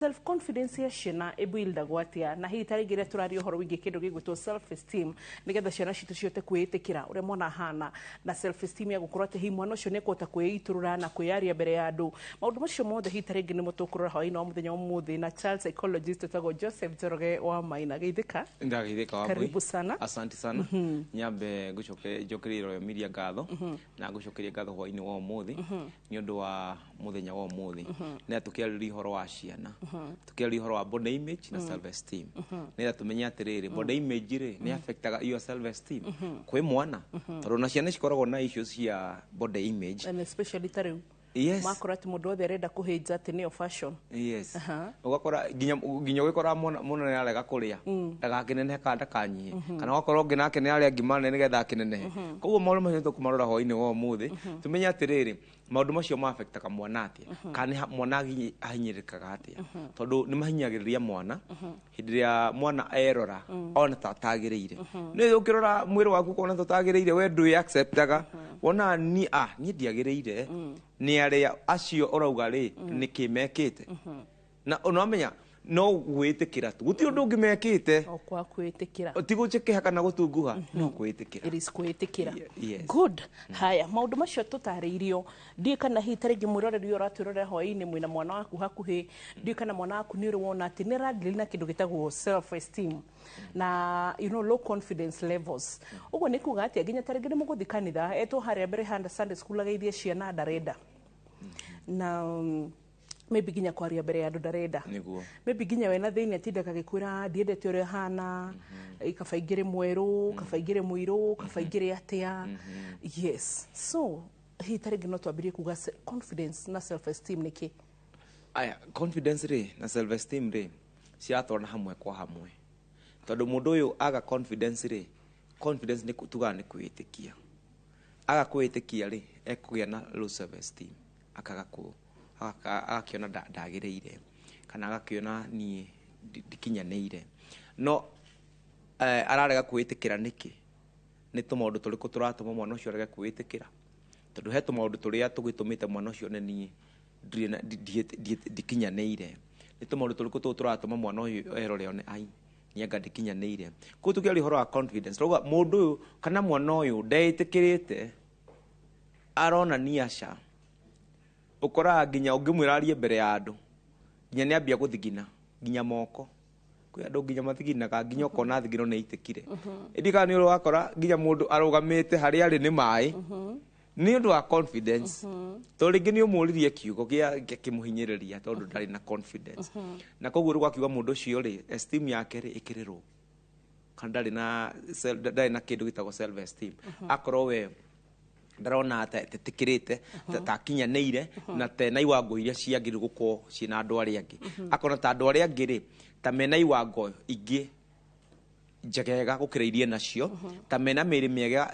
Self confidence ya ciana ĩbuildagwo atĩa? Na hihi ta rĩngĩ rĩrĩa tũraria ũhoro wĩgiĩ kĩndũ gĩgwĩtwo self esteem, nĩgetha ciana citũ cihote kwĩĩtĩkĩra ũrĩa mwana ahana, na self esteem ya gũkorwo atĩ hihi mwana ũcio nĩ ekũhota kwĩitũrũra na kwĩyaria mbere ya andũ, maũndũ macio mothe hihi ta rĩngĩ nĩmo tũkũrora hwaĩ-inĩ wa mũthenya wa ũmũthĩ na child psychologist wĩtagwo Joseph Njoroge wa Maina. Geithĩka. Ndageithĩka, Wambui. Karibu sana. Asante sana. Nyambe ngũcoke njokerie Royal Media ngatho na ngũcokerie ngatho hwaĩ-inĩ wa ũmũthĩ nĩ ũndũ wa mũthenya wa ũmũthĩ nĩgetha tũkĩarĩrĩria ũhoro wa ciana, tũkĩarĩrĩria ũhoro wa body image na self esteem, nĩgetha tũmenye atĩrĩrĩ, body image rĩ, nĩ affectaga your self esteem kwĩ mwana, tondũ na ciana cikoragwo na issues cia body image. And especially ta rĩu makora atĩ mũndũ wothe arenda kũhĩnja atĩ nĩyo fashion. Ũgakora nginya ũgĩkora mwana nĩ arega kũrĩa ndagakĩnenehe kana ndakanyihe, kana ũgakora ũngĩ nake nĩ arĩa ngima nene nĩgetha akĩnenehe. Koguo maũndũ macio tũkũmarora hwaĩ-inĩ wa ũmũthĩ, tũmenye atĩrĩrĩ, maũndũ macio ma affectaga mwana atĩa, kana nĩ mwana ahinyĩrĩrĩkaga atĩa, tondũ nĩ mahinyagĩrĩria mwana hĩndĩ ĩrĩa mwana erora ona ta atagĩrĩire. Nĩ ũkĩrora mwĩrĩ waku ũkona ta ũtagĩrĩire, we ndwĩ acceptaga, wona ni niĩ ndiagĩrĩire, nĩ arĩa acio ũrauga rĩ, nĩkĩ mekĩte? Na ũnamenya no gwĩtĩkĩra tu, gũtirĩ ũndũ ũngĩ mekĩte. O kwa kwĩtĩkĩra. Ti gũchĩkĩha kana gũtunguha, no kwĩtĩkĩra. It is kwĩtĩkĩra. Yes. Good. Haya, maũndũ macio tũtarĩirio, ndiũĩ kana hihi ta rĩngĩ mwĩroreri ũyũ ũratwĩrorera hwaĩ-inĩ mwĩna mwana waku hakuhĩ, ndiũĩ kana mwana waku nĩ ũrĩ wona atĩ nĩ aradeal na kĩndũ gĩtagwo self esteem na low confidence levels. Ũguo nĩ kuga atĩa? Nginya ta rĩngĩ nĩ mũgũthiĩ kanitha, etwo harĩa mbere handa Sunday school ageithie ciana, ndarenda, na maybe nginya kwaria mbere ya andũ ndarenda. Maybe nginya we na thĩinĩ atindaga agĩkwĩra, "Ndiendete ũrĩa hana, kaba ingĩrĩ mwerũ, kaba ingĩrĩ mũirũ, kaba ingĩrĩ atĩa." Yes, so hihi ta rĩngĩ no twambĩrie kuga confidence na self esteem nĩ kĩ? Aya, confidence rĩ na self esteem rĩ, ciratwarana hamwe kwa hamwe, tondũ mũndũ ũyũ aga confidence rĩ, confidence nĩ tugaga nĩ kwĩĩtĩkia, aga kwĩĩtĩkia rĩ, ekũgĩa na low self esteem, akaga kũ agakĩona ndagĩrĩire, kana agakĩona niĩ ndikinyanĩire. No ararega kwĩĩtĩkĩra nĩkĩ? Nĩ tũmaũndũ tũrĩkũ tũratũma mwana ũcio arege kwĩĩtĩkĩra? Tondũ he tũmaũndũ tũrĩa tũgĩtũmĩte mwana ũcio one niĩ ndirĩ na- ndikinyanĩire. Nĩ tũmaũndũ tũrĩkũ tũũ tũratũma mwana ũyũ erore one, ai, niĩ anga ndikinyanĩire? Koguo tũkĩaria ũhoro wa confidence, tũrauga mũndũ ũyũ kana mwana ũyũ ndeĩtĩkĩrĩte, aronania aca. Ũkoraga nginya ũngĩmwĩra arie mbere ya andũ, nginya nĩ ambia gũthigina nginya moko. Kwĩ andũ nginya mathiginaga nginya ũkona thigino nĩ itĩkire. Ĩndĩ kana nĩ ũrakora nginya mũndũ arũgamĩte harĩa arĩ nĩ maĩ nĩ ũndũ wa confidence, tondũ rĩngĩ nĩ ũmũririe kiugo gĩa kĩmũhinyĩrĩria, tondũ ndarĩ na confidence. Na koguo rĩu wakiuga mũndũ ũcio rĩ, esteem yake rĩ, ĩkĩrĩ low, kana ndarĩ na kĩndũ gĩtagwo self esteem, akorwo we ndarona ta etetĩkĩrĩte, ta akinyanĩire, na tena iwango iria ciagĩrĩirwo gũkorwo ciĩna andũ arĩa angĩ, akona ta andũ arĩa angĩ rĩ, ta mena iwango ingĩ njegega gũkĩra iria nacio, ta mena mĩĩrĩ mĩega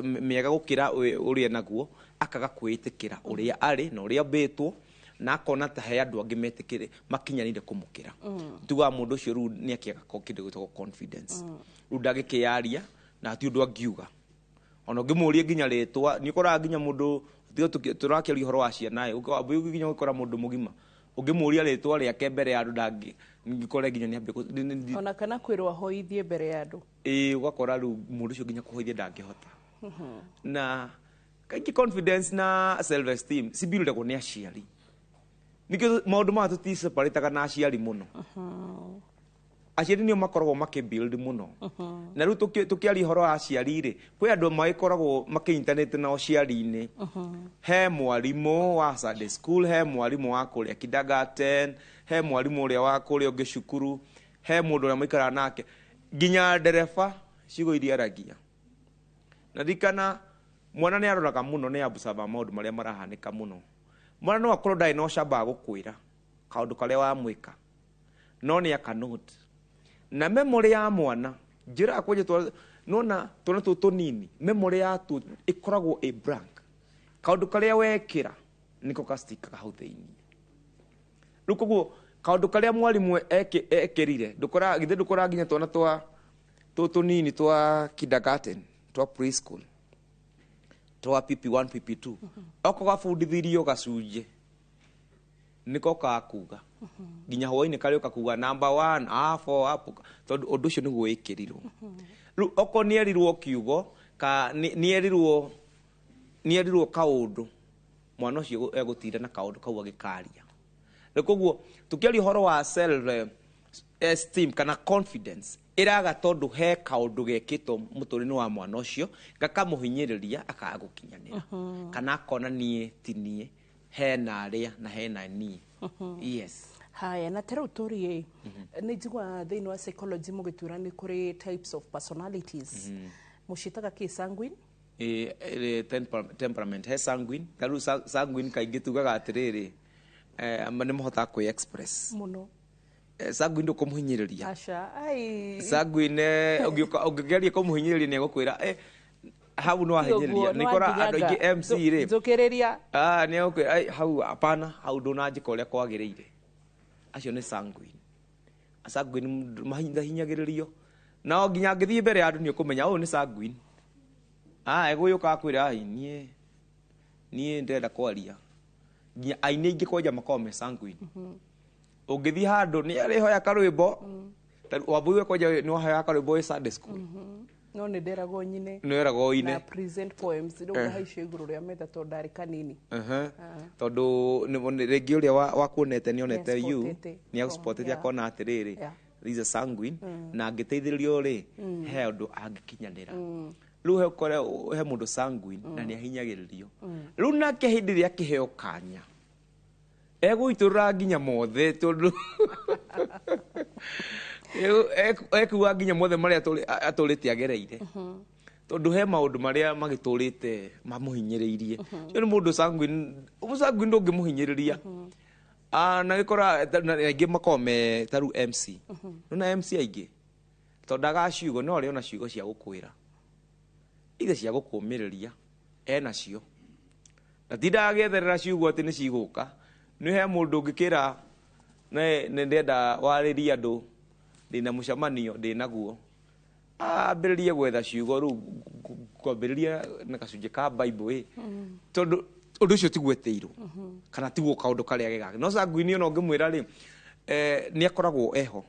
mĩega gũkĩra ũrĩa naguo, akaga kwĩĩtĩkĩra ũrĩa arĩ na ũrĩa ambĩtwo, na akona ta he andũ angĩ metĩkĩre makinyanĩire kũmũkĩra. Tugaga mũndũ ũcio rĩu nĩ akĩaga kĩndũ gĩtagwo confidence. Rĩu ndangĩkĩyaria na hatirĩ ũndũ angiuga, ona ũngĩmũria nginya rĩtwa. Nĩ ũkoraga nginya mũndũ tiga tũrakĩaria ũhoro wa ciana ĩ, nginya ũgĩkora mũndũ mũgima ũngĩmũria rĩtwa rĩake mbere ya andũ, ndangĩ ngĩkore nginya nĩ ambia Ona kana kwĩrwo ahoithie mbere ya andũ. Ĩĩ, ũgakora rĩu mũndũ ũcio nginya kũhoithia ndangĩhota. Na kaingĩ confidence na self esteem cibuildagwo nĩ aciari, nĩkĩo maũndũ maya tũtiseparataga na aciari mũno. Aciari nĩo makoragwo makĩbuild mũno. Na rĩu tũkĩaria ũhoro wa aciari rĩ, kwĩ andũ magĩkoragwo makĩnyitanĩte na ũciari-inĩ. He mwarimũ wa Sunday school, he mwarimũ wa kũrĩa kindergarten, he mwarimũ ũrĩa wa kũrĩa ũngĩ cukuru, he mũndũ ũrĩa mũikaraga nake, nginya ndereba ciugo iria aragia. Na ririkana, mwana nĩ aroraga mũno, nĩ observe maũndũ marĩa marahanĩka mũno. Mwana no akorwo ndarĩ na ũcamba wa gũkwĩra kaũndũ karĩa wamwĩka, no nĩ akanote na memory ya mwana. Njĩraga kwanja nona twana tũtũ tũnini, memory yatuo ĩkoragwo ĩ blank. Kaũndũ karĩa wekĩra nĩko gacitikaga hau thĩinĩ. Rĩu koguo kaũndũ karĩa mwarimũ ekĩrire, ndũkora githĩ ndũkora nginya twana twa tũtũ tũnini twa kindergarten, twa preschool, twa PP1, PP2, oko gabundithirio gacunjĩ. Nĩko kakuga nginya hwainĩ karĩũka kuga number 1 a 4 up, tondũ ũndũ ũcio nĩguo wĩkĩrirwo. Rĩu okorwo nĩerirwo kiugo ka nĩerirwo kaũndũ, mwana ũcio egũtinda na kaũndũ kau agĩkaria. Rĩu koguo tũkĩaria ũhoro wa self esteem kana confidence, ĩraga tondũ he kaũndũ gekĩtwo mũtũrĩre-inĩ wa mwana ũcio gakamũhinyĩrĩria akaga gũkinyanĩra, kana akona niĩ ti niĩ, hena arĩa na hena niĩ. Yes. Haya, na ta rĩu tũrie, nĩ njiguaga thĩinĩ wa psychology mũgĩtwĩra nĩ kũrĩ types of personalities. Mũciĩtaga kĩ, sanguine? Temperament he sanguine. Ta rĩu sanguine kaingĩ tugaga atĩrĩrĩ, nĩ mahotaga kwĩ express mũno. Sanguine ndũkũmũhinyĩrĩria. Aca, ai. Sanguine ũngĩgeria kũmũhinyĩrĩria nĩ egũkwĩra hau no ahinyĩrĩria. Nĩ kora andũ aingĩ MC rĩ njũkĩrĩria. Nĩ egũkwĩra hau hapana, hau ndũnanjĩka ũrĩa kwagĩrĩire. Acio nĩ sanguine. Sanguine mahinyagĩrĩrio nao nginya angĩthiĩ mbere ya andũ nĩ ũkũmenya ũyũ nĩ sanguine. Egũgĩũka akwĩra ai niĩ ndĩrenda kwaria. Nginya aini aingĩ kwanja makoragwo me sanguine. Ũngĩthiĩ handũ nĩ arĩhoya karwĩmbo, Wambui kwanja nĩ wahoya karwĩmbo wĩ Sunday school. No nĩ nderagwo nyine. Nĩ weragwo ine. Na present poems rĩu ngahaicio igũrũ rĩa metha tondũ ndarĩ kanini. Tondũ rĩngĩ ũrĩa wakuonete nĩ onete you, nĩ agũspotete akona atĩrĩrĩ, this is a sanguine, na angĩteithĩrĩrio rĩ, he ũndũ angĩkinyanĩra. Rĩu he ũkore he mũndũ sanguine na nĩ ahinyagĩrĩrio. Rĩu nake hĩndĩ ĩrĩa akĩheo kanya egũitũrũra nginya mothe, tondũ ekuga nginya mothe marĩa atũrĩte agereire. Tondũ he maũndũ marĩa magĩtũrĩte mamũhinyĩrĩirie. Ũcio nĩ mũndũ sanguine, sanguine ndũngĩmũhinyĩrĩria. Na gĩkora aingĩ makoragwo me ta rĩu MC. Nĩwona MC aingĩ tondũ ndaga ciugo, no arĩ ona ciugo cia gũkwĩra, ithe cia gũkũmĩrĩria enacio, na tindaga agĩetherera ciugo atĩ nĩ cigũka. Nĩ he mũndũ ũngĩkĩra nĩ ndĩrenda warĩrie andũ, ndĩna mũcemanio ndĩnaguo, ambĩrĩrie gwetha ciugo rĩu kwambĩrĩria na gacunjĩ ka Bible ĩ, tondũ ũndũ ũcio tiguo etĩirwo kana tiguo kaũndũ karĩa gekaga. No sanguine ona ũngĩmwĩra rĩ, nĩ akoragwo eho.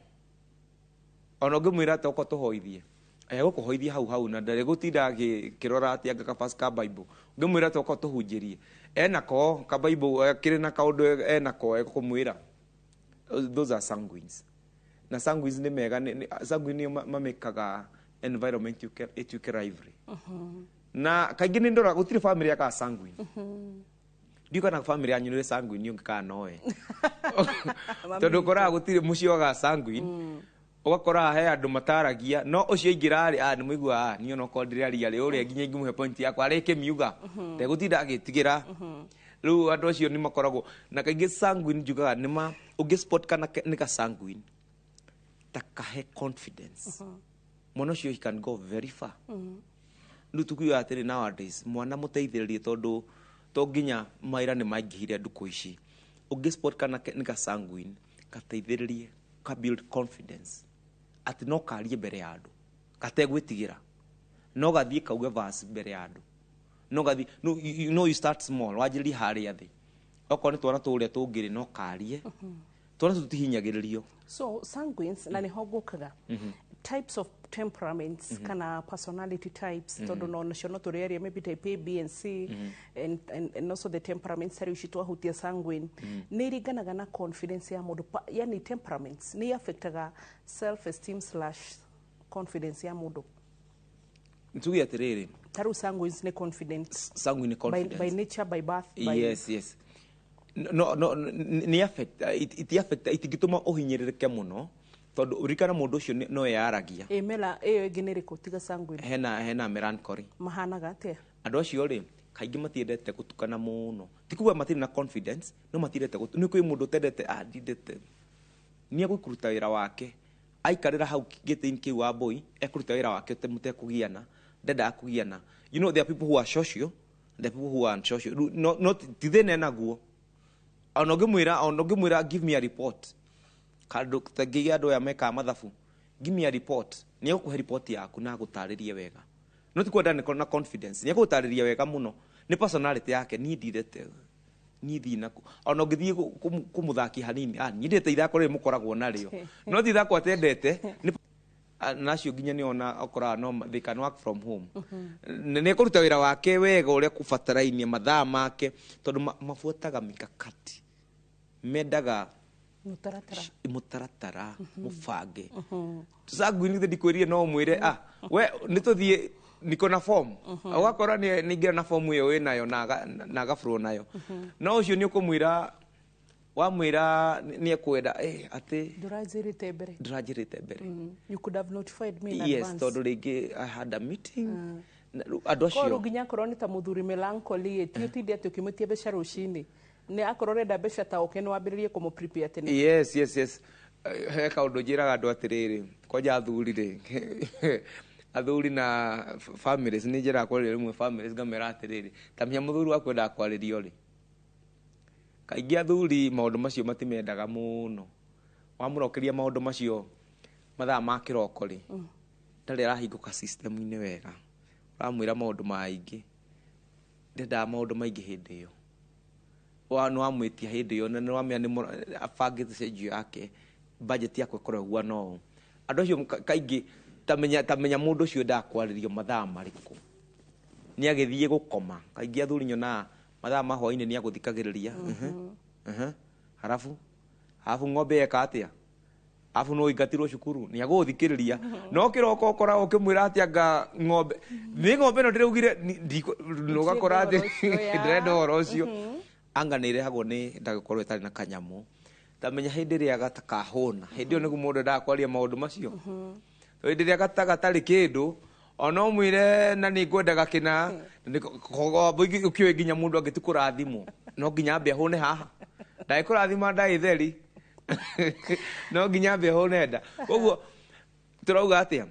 Ona ũngĩmwĩra atĩ oka tũhoithie, egũkũhoithia hau hau na ndegũtinda akĩrora atĩ anga kabasi ka Bible. Ũngĩmwĩra atĩ oka tũhunjĩrie, enako ka Bible kĩrĩ na kaũndũ enako egũkũmwĩra. Those are sanguines. Na sanguines nĩ mega, sanguine nĩo mamĩkaga environment ĩtuĩke lively. Na kaingĩ nĩ ndoraga gũtirĩ family yakaga sanguine. Ndiũĩ kana family yanyu nĩ sanguine ũngĩ kana noe. Tondũ ũkoraga gũtirĩ mũciĩ wagaga sanguine. Ũgakora he andũ mataragia, no ũcio aingĩra rĩ, nĩ mũiguaga, niĩ onokorwo ndĩraria rĩ, ũrĩa nginya ingĩmũhe point yakwa arĩkĩmiuga, ndegũtinda agĩtigĩra. Rĩu andũ acio nĩ makoragwo na kaingĩ sanguine njugaga nĩ ma ũngĩ spot kana nĩ ka sanguine ta kahe confidence. Mwana ũcio he can go very far. Rĩu tukiuga atĩrĩ nowadays mwana mũteithĩrĩrie tondũ to nginya mawĩra nĩ maingĩhire ndukũ ici. Ũngĩ spot kana nĩ ka sanguine gateithĩrĩrie ka build confidence atĩ no karie mbere ya andũ gategwĩtigĩra, no gathiĩ kauge verse mbere ya andũ, no gathiĩ, no, you know you start small, wanjĩrĩrie harĩa thĩ, okorwo nĩ twana tũrĩa tũngĩrĩ no karie, twana tũtihinyagĩrĩrio. So sanguines na nĩho ngũkaga types of temperaments kana personality types, tondũ no nacio no tũrĩaria maybe type A, B and C, and also the temperaments tarĩu ici twahutia sanguine nĩ iringanaga na confidence ya mũndũ, yani temperaments nĩ affectaga self esteem / confidence ya mũndũ. Tuge atĩrĩrĩ, tarĩu sanguines nĩ confident. Sanguine nĩ confidence. By nature, by birth, by Yes, yes. No, no, nĩ affect, it affect, itingĩtũma ũhinyĩrĩrĩke mũno tondũ ũririkana mũndũ ũcio no eyaragia. Mela ĩyo ĩngĩ nĩ ĩrĩkũ tiga sanguine? Hena melancholy. Mahanaga atĩa? Andũ acio rĩ kaingĩ matiendete gũtukana mũno. Ti kuga matirĩ na confidence, no matiendete nĩ kwĩ mũndũ ũtendete, ndindete. Nĩ egũkũruta wĩra wake. Aikarĩra hau gĩtĩ-inĩ kĩu wa boy, ekũruta wĩra wake mũtekũgiana, ndendaga kũgiana. You know there are people who are social, there are people who are unsocial. No, no, ti thĩna enaguo. Ona ũngĩmwĩra give me a report. Kandũ tangĩgĩa andũ aya mekaga mathabu, give me a report. Nĩ egũkũhe report yaku na agũtarĩrie wega. No ti kwenda nĩ na confidence, nĩ egũgũtarĩria wega mũno. Nĩ personality yake, niĩ ndindete. Niĩ thiĩ naku ona ũngĩthiĩ kũmũthakia hanini, nyendete ithako rĩrĩ mũkoragwo narĩo, no ti ithako atendete. Nacio nginya nĩ ona ũkoraga no they can work from home. Nĩ ekũruta wĩra wake wega ũrĩa kũbatarainie mathaa make, tondũ mabuataga mikakati, mendaga mũtaratara, mũtaratara mũbange. Sanguine ndikwĩrire no ũmwĩre, we nĩ tũthiĩ, niko na form, ũgakora nĩ nĩingĩra na form ĩyo wĩnayo na agaflow nayo. No ũcio nĩ ũkũmwĩra, wamwĩra nĩ ekwenda atĩ ndũranjĩrĩte mbere. Ndũranjĩrĩte mbere. You could have notified me in Yes, advance. Tondũ rĩngĩ I had a meeting. Na rĩu andũ Korwo acio nginya akorwo nĩ ta mũthuri melancholy, ti ũtinde atĩ ũkĩmwĩtia mbeca rũcinĩ. Nĩ akorwo ũrenda mbeca ta ũke, nĩ wambĩrĩrie kũmũ prepare tene. Yes. He kaũndũ njĩraga andũ atĩrĩrĩ, kwanja athuri rĩ, athuri na families, nĩ njĩraga kwarĩria rĩmwe families, ngamera atĩrĩrĩ, ta menya mũthuri waku endaga kwarĩrio rĩ. Kaingĩ athuri maũndũ macio matimendaga mũno. Wamũrokeria maũndũ macio mathaa ma kĩroko rĩ, ndarĩ arahingũka system-inĩ wega. Ũramwĩra maũndũ maingĩ, ndendaga maũndũ maingĩ hĩndĩ ĩyo. Wa nĩ wamwĩtia hĩndĩ ĩyo na nĩ wamenya nĩ abangĩte schedule yake, budget yakwa ĩkorwo ĩhuana ũũ. Andũ acio kaingĩ ta menya mũndũ ũcio endaga kwarĩrio mathaa marĩkũ. Nĩ agĩthiĩ gũkoma, kaingĩ athuri nyonaga mathaa ma hwaĩ-inĩ nĩ agũthikagĩrĩria. Harabu harabu ng'ombe yeka atĩa, arabu no ingatirwo cukuru, nĩ agũgũthikĩrĩria. No kĩroko ũkora ũkĩmwĩra atĩ anga ng'ombe nĩ ng'ombe ĩno ndĩraugire ũgakora atĩ ũhoro ũcio, ya. Ndĩrenda ũhoro ũcio. Anga nĩ ĩrehagwo nĩ ndagĩkorwo ĩtarĩ na kanyamũ. Tamenya hĩndĩ ĩrĩa gatakahũna, hĩndĩ ĩyo nĩguo mũndũ endaga kwaria maũndũ macio. Hĩndĩ ĩrĩa gatarĩ kĩndũ, ona ũmwĩre na nĩ ngwendaga kĩna, ũkĩũĩ nginya mũndũ angĩtu kũrathimwo no nginya ambe ahũne haha, ndagĩkũrathima ndagĩtheri, no nginya ambe ahũne nda. Koguo tũrauga atĩa,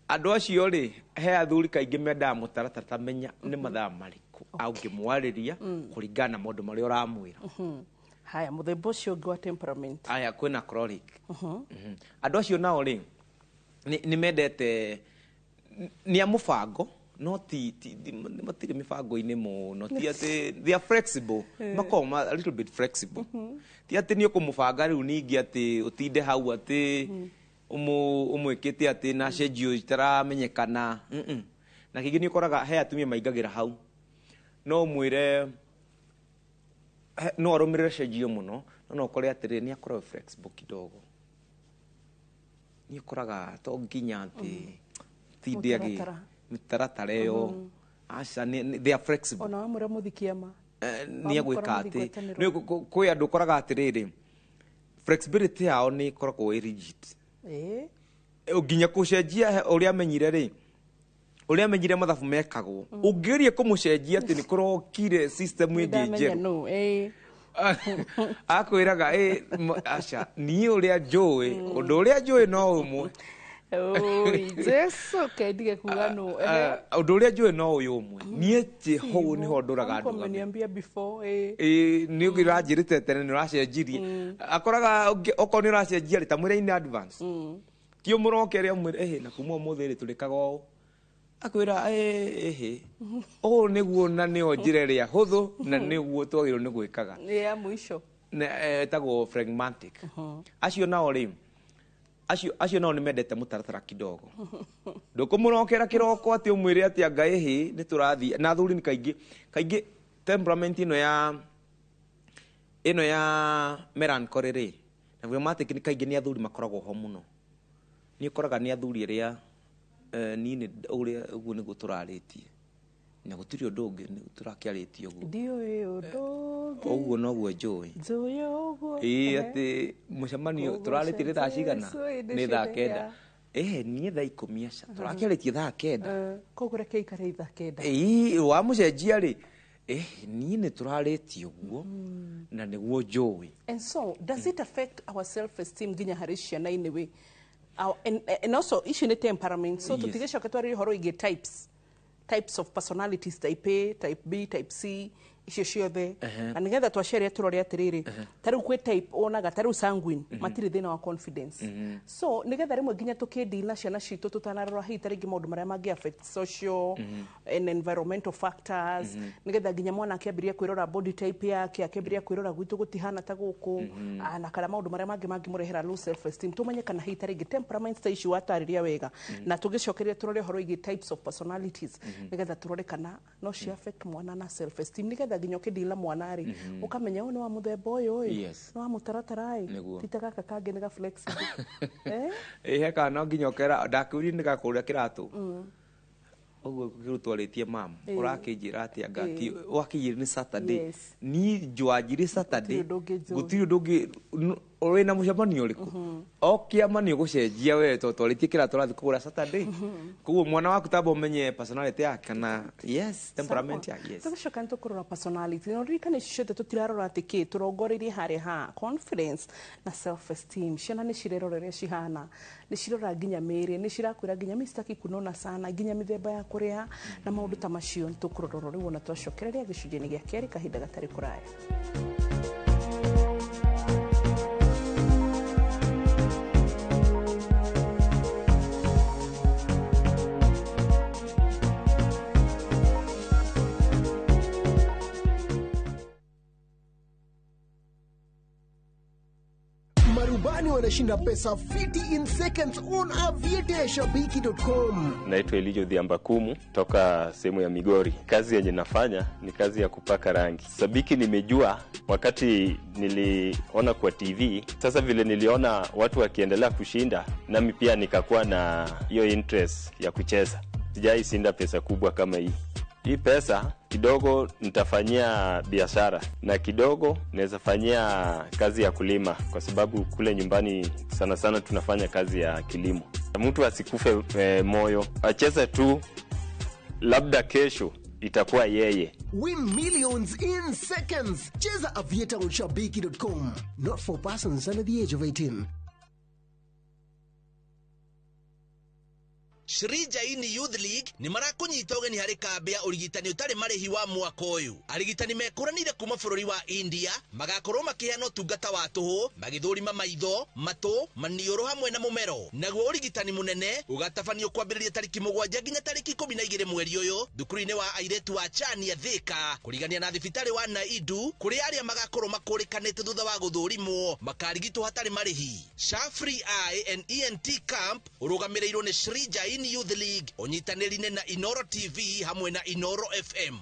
andũ acio rĩ, he athuri kaingĩ mendaga mũtaratara. Ta menya nĩ mathaa marĩkũ angĩmwarĩria kũringana na maũndũ marĩa ũramwĩra. Haya, mũthemba ũcio ũngĩ wa temperament? Aya, kwĩna choleric. Andũ acio nao rĩ, nĩ mendete, nĩ a mũbango, no ti matirĩ mĩbango-inĩ mũno. Ti atĩ they are flexible, makoragwo a little bit flexible. Ti atĩ nĩ ũkũmũbanga rĩu ningĩ atĩ ũtinde hau atĩ ũmwĩkĩte atĩ na schedule itaramenyekana. Na kĩngĩ nĩ ũkoraga he atumia maingagĩra hau, no ũmwĩre no arũmĩrĩre schedule mũno, no no ũkore atĩrĩ nĩ akoragwo flexible kidogo. Nĩ ũkoraga to nginya atĩ tinde agĩ Mũtaratara. Mĩtaratara ĩyo aca, they are flexible. Ona wamwĩra mũthi kĩama, Nĩ egwĩka wamũkora atĩ mũthi ngwatanĩro. nĩ kwĩ andũ ũkoraga atĩrĩrĩ, flexibility yao nĩ ĩkoragwo ĩ rigid. Nginya kũcenjia ũrĩa amenyire rĩ, ũrĩa amenyire mathabu mekagwo, ũngĩgeria kũmũcenjia atĩ nĩ kũrokire system ĩngĩ Nĩndamenya njerũ, no akwĩraga, aca, niĩ ũrĩa njũĩ, ũndũ ũrĩa njũĩ no ũmwe." Oi, Jesu, kendige kuga no. Ũndũ ũrĩa njũĩ no ũyũ ũmwe, niĩ hau nĩho ndũraga ndũgame. Umeniambia before. Ĩĩ, nĩ ũranjĩrĩte tene, nĩ ũracenjirie. Akoraga okorwo nĩ ũracenjia rĩ, ta mwĩre in advance, ti ũmũrokere ũmwĩre, na kuma ũmũthĩ rĩ tũrĩkaga ũũ. Akwĩra, ĩhĩ, ũũ nĩguo, na nĩyo njĩra ĩrĩa hũthũ na nĩguo twagĩrĩirwo nĩ gwĩkaga." Nĩ ya mũico. Ĩtagwo phlegmatic. Acio nao rĩ, acio nao nĩ mendete mũtaratara kidogo. Ndũkũmũrokera kĩroko atĩ ũmwĩre atĩ anga ĩhĩ nĩ tũrathiĩ. Na athuri nĩ kaingĩ kaingĩ temperament ĩno ya melancholy rĩ na phlegmatic nĩ kaingĩ nĩ athuri makoragwo ho mũno. Nĩ ũkoraga nĩ athuri arĩa niĩ nĩ ũrĩa ũguo nĩguo tũrarĩtie, na gũtirĩ ũndũ ũngĩ tũrakĩarĩtie ũguo. Ndiũĩ ũndũ ũngĩ. Ũguo noguo njũĩ. Njũĩ ũguo. Ĩĩ, atĩ mũcemanio tũrarĩtie nĩ thaa cigana? Jesu, ĩndĩ Nĩ thaa ciothe. 9. Niĩ thaa 10 aca tũrakĩarĩtie thaa 9. Koguo reke ikare thaa 9. Ĩĩ, wamũcenjia rĩ, niĩ nĩ tũrarĩtie ũguo na nĩguo njũĩ. And so, does it affect our self-esteem nginya harĩ ciana in a way? And also, icio nĩ temperament. So, tũtigecoke twarĩrie ũhoro wĩgiĩ types of personalities, type A, type B, type C. Icio ciothe na nigetha twaciaria turore atiriri, ta riu kwi type wonaga ta riu sanguine matirĩ thĩna wa confidence. So nigetha rĩmwe nginya tũkĩdeal na ciana citũ tũtanarora hihi ta rĩngĩ maũndũ marĩa mangĩ affect social and environmental factors, nigetha nginya mwana akĩambĩrĩria kwĩrora body type yake, akĩambĩrĩria kwĩrora gwitũ gũtihana ta gũkũ, na kana maũndũ marĩa mangĩ mangĩmũrehera low self esteem, tũmenye kana hihi ta rĩngĩ temperament ta ici watarĩria wega, na tũgĩcokeria tũrore ũhoro wĩgiĩ types of personalities, nigetha tũrore kana no ci affect mwana na self esteem, nigetha nginya ũkĩdeal mwana rĩ, ũkamenya ũyũ nĩ wa mũthemba ũyũ ĩ, nĩ wa mũtaratara ĩ, ti ta gaka kangĩ nĩ ga flexible, eh. Ĩ he kana no nginya ũkera ndakĩũrie nĩ gakũrĩa kĩratũ ũguo kĩrutwarĩtie mam, ũrakĩnjĩra atĩa ngati wakĩnjĩra nĩ Saturday? Niĩ njwanjire Saturday. Gũtirĩ ũndũ ũngĩ njũĩ. Gũtirĩ ũndũ ũngĩ. Wĩna mũcemanio ũrĩkũ o kĩama nĩ ũgũcenjia we tondũ twarĩtie kĩratũ ũrathiĩ kũgũra Saturday. Koguo mwana waku tamba ũmenye personality yake kana yes temperament yake, yes. Tũgĩcoka nĩ tũkũrora personality, na ũririkane ici ciothe tũtirarora atĩ kĩ, tũrongoreirie harĩa ha confidence na self esteem. Ciana nĩ cirerora ũrĩa cihana, nĩ cirora nginya mĩĩrĩ, nĩ cirakwĩra nginya mi sitaki kunona sana, nginya mĩthemba ya kũrĩa na maũndũ ta macio. Nĩ tũkũrora rĩu ona twacokereria gĩcunjĩ-inĩ gĩa kerĩ kahinda gatarĩ kũraya. Marubani wanashinda pesa fiti in seconds on aviateashabiki.com. Naitwa Elijo Dhiambakumu toka sehemu ya Migori. Kazi yenye nafanya ni kazi ya kupaka rangi. Sabiki nimejua wakati niliona kwa TV. Sasa vile niliona watu wakiendelea kushinda, nami pia nikakuwa na hiyo interest ya kucheza. Sijai shinda pesa kubwa kama hii. Hii pesa kidogo nitafanyia biashara na kidogo naweza fanyia kazi ya kulima, kwa sababu kule nyumbani sana sana tunafanya kazi ya kilimo. Mtu asikufe moyo, acheze tu, labda kesho itakuwa yeye. Win millions in seconds. Cheza Aviator on shabiki.com. Not for persons under the age of 18. Shri Jaini Youth League nĩ marakũnyita ũgeni harĩ kambĩ ya ũrigitani ũtarĩ marĩhi wa mwaka ũyũ. Arigitani mekũranire kuma bũrũri wa India magakorwo makĩheana ũtungata wa tũhũ, magĩthũrima maitho, matũ, maniũrũ hamwe na mũmero. Naguo ũrigitani mũnene ũgatabanio kwambĩrĩria tarĩki 7 nginya tarĩki 12 mweri ũyũ thukuru-inĩ wa airĩtu wa Chania Thika, kũrigania na thibitarĩ wa Naidu, kũrĩa arĩa magakorwo makũrĩkanĩte thutha wa gũthũrimwo makarigitwo hatarĩ marĩhi. SHA Free Eye and ENT Camp ũrũgamĩrĩirwo nĩ Shri Jaini Youth League ũnyitanĩri-inĩ na Inoro TV hamwe na Inoro FM.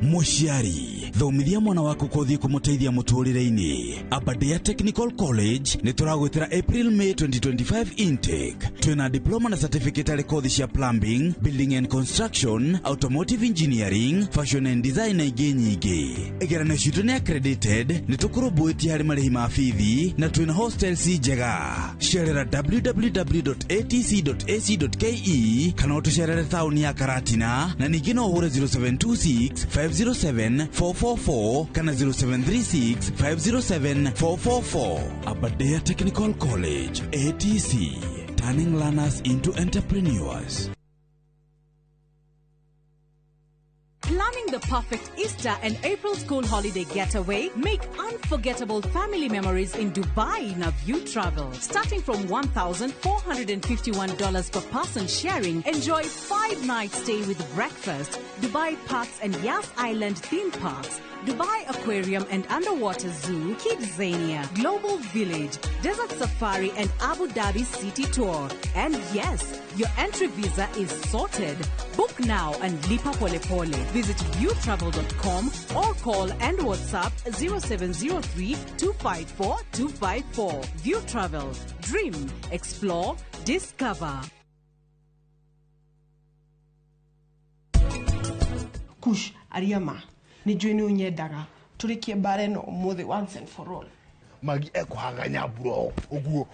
Mũciari, thomithia mwana waku kothi kũmũteithia mũtũrĩre-inĩ. Aberdare Technical College nĩ tũragwĩtĩra April May 2025 intake. Twĩna diploma na certificate harĩ kothi cia plumbing, building and construction, automotive engineering, fashion and design na ingĩ nyingĩ. Igeranio citũ nĩ accredited, nĩ tũkũrũmbũĩtie harĩ marĩhi ma bithi na twĩna hostels njega. Cerera www.atc.ac.ke kana ũtũcerere taũni ya Karatina, na ningĩ no ũhũre 0726 507 444 kana 0736 507 444. Aberdare Technical College, ATC, turning learners into entrepreneurs. Planning the perfect Easter and April school holiday getaway? Make unforgettable family memories in Dubai in a View Travel. Starting from $1,451 per person sharing, enjoy 5-night stay with breakfast, Dubai Parks and Yas Island theme parks, Dubai Aquarium and Underwater Zoo, Kidzania, Global Village, Desert Safari and Abu Dhabi City Tour. And yes, your entry visa is sorted. Book now and lipa pole pole. Visit viewtravel.com or call and WhatsApp 0703 254 254. View Travel. Dream, explore, discover. Kush aria ma nä njå nä å nyendaga tå rä kie mbara ä no å må thä once and for all. Magi ekuhaganya mburo uguo.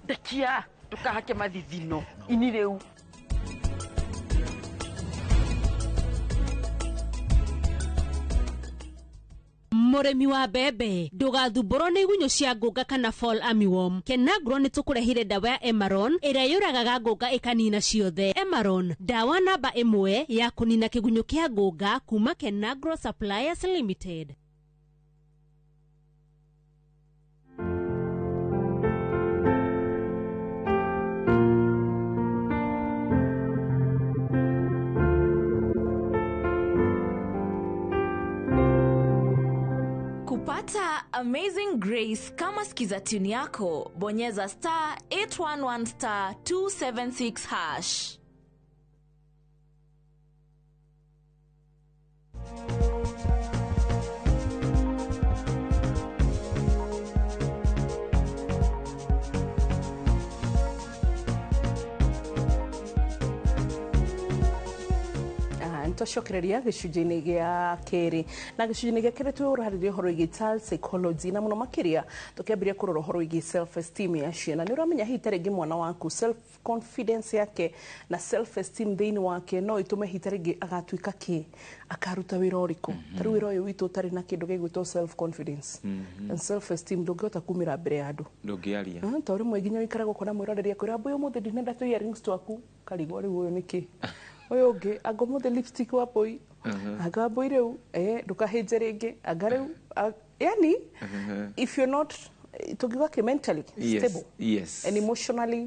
Ndekia ndukahake mathithino ini riu. Mũrĩmi wa mbembe, ndũgathumbũrwo nĩ igunyũ cia ngũnga kana fall armyworm. Kenagro nĩ tũkũrehire ndawa ya Emaron ĩrĩa yũragaga ngũnga ĩkanina ciothe. Emaron, ndawa namba ĩmwe ya kũnina kĩgunyũ kĩa ngũnga kuma Kenagro Suppliers Limited. Kupata Amazing Grace kama skiza tune yako, bonyeza star 811 star 276 hash. Twacokereria gĩcunjĩ-inĩ gĩa kerĩ, na gĩcunjĩ-inĩ gĩa kerĩ twĩũrarĩria ũhoro wĩgiĩ child psychology, na mũno makĩria tũkĩambĩrĩria kũrora ũhoro wĩgiĩ self esteem ya ciana. Nĩ ũramenya hihi ta rĩngĩ mwana waku self confidence yake na self esteem thĩinĩ wake no ĩtũme hihi ta rĩngĩ agatuĩka kĩ, akaruta wĩra ũrĩkũ. Ta rĩu wĩra ũyũ witũ ũtarĩ na kĩndũ gĩgwĩtwo self confidence and self esteem, ndũngĩhota kumĩra mbere ya andũ. Ndũngĩaria. To rĩmwe nginya ũikaraga ũkona mwĩroreri akwĩra, mbũyũ ũmũthĩ ndinenda tũ earrings twaku, karigwo rĩu ũyũ nĩkĩ ũyũ ũngĩ, anga ũmũthĩ lipstick wa mbũi, anga wa mbũi rĩu ndũkahĩnje rĩngĩ, anga rĩu yani if you're not, tũngiuga kĩ, mentally stable and emotionally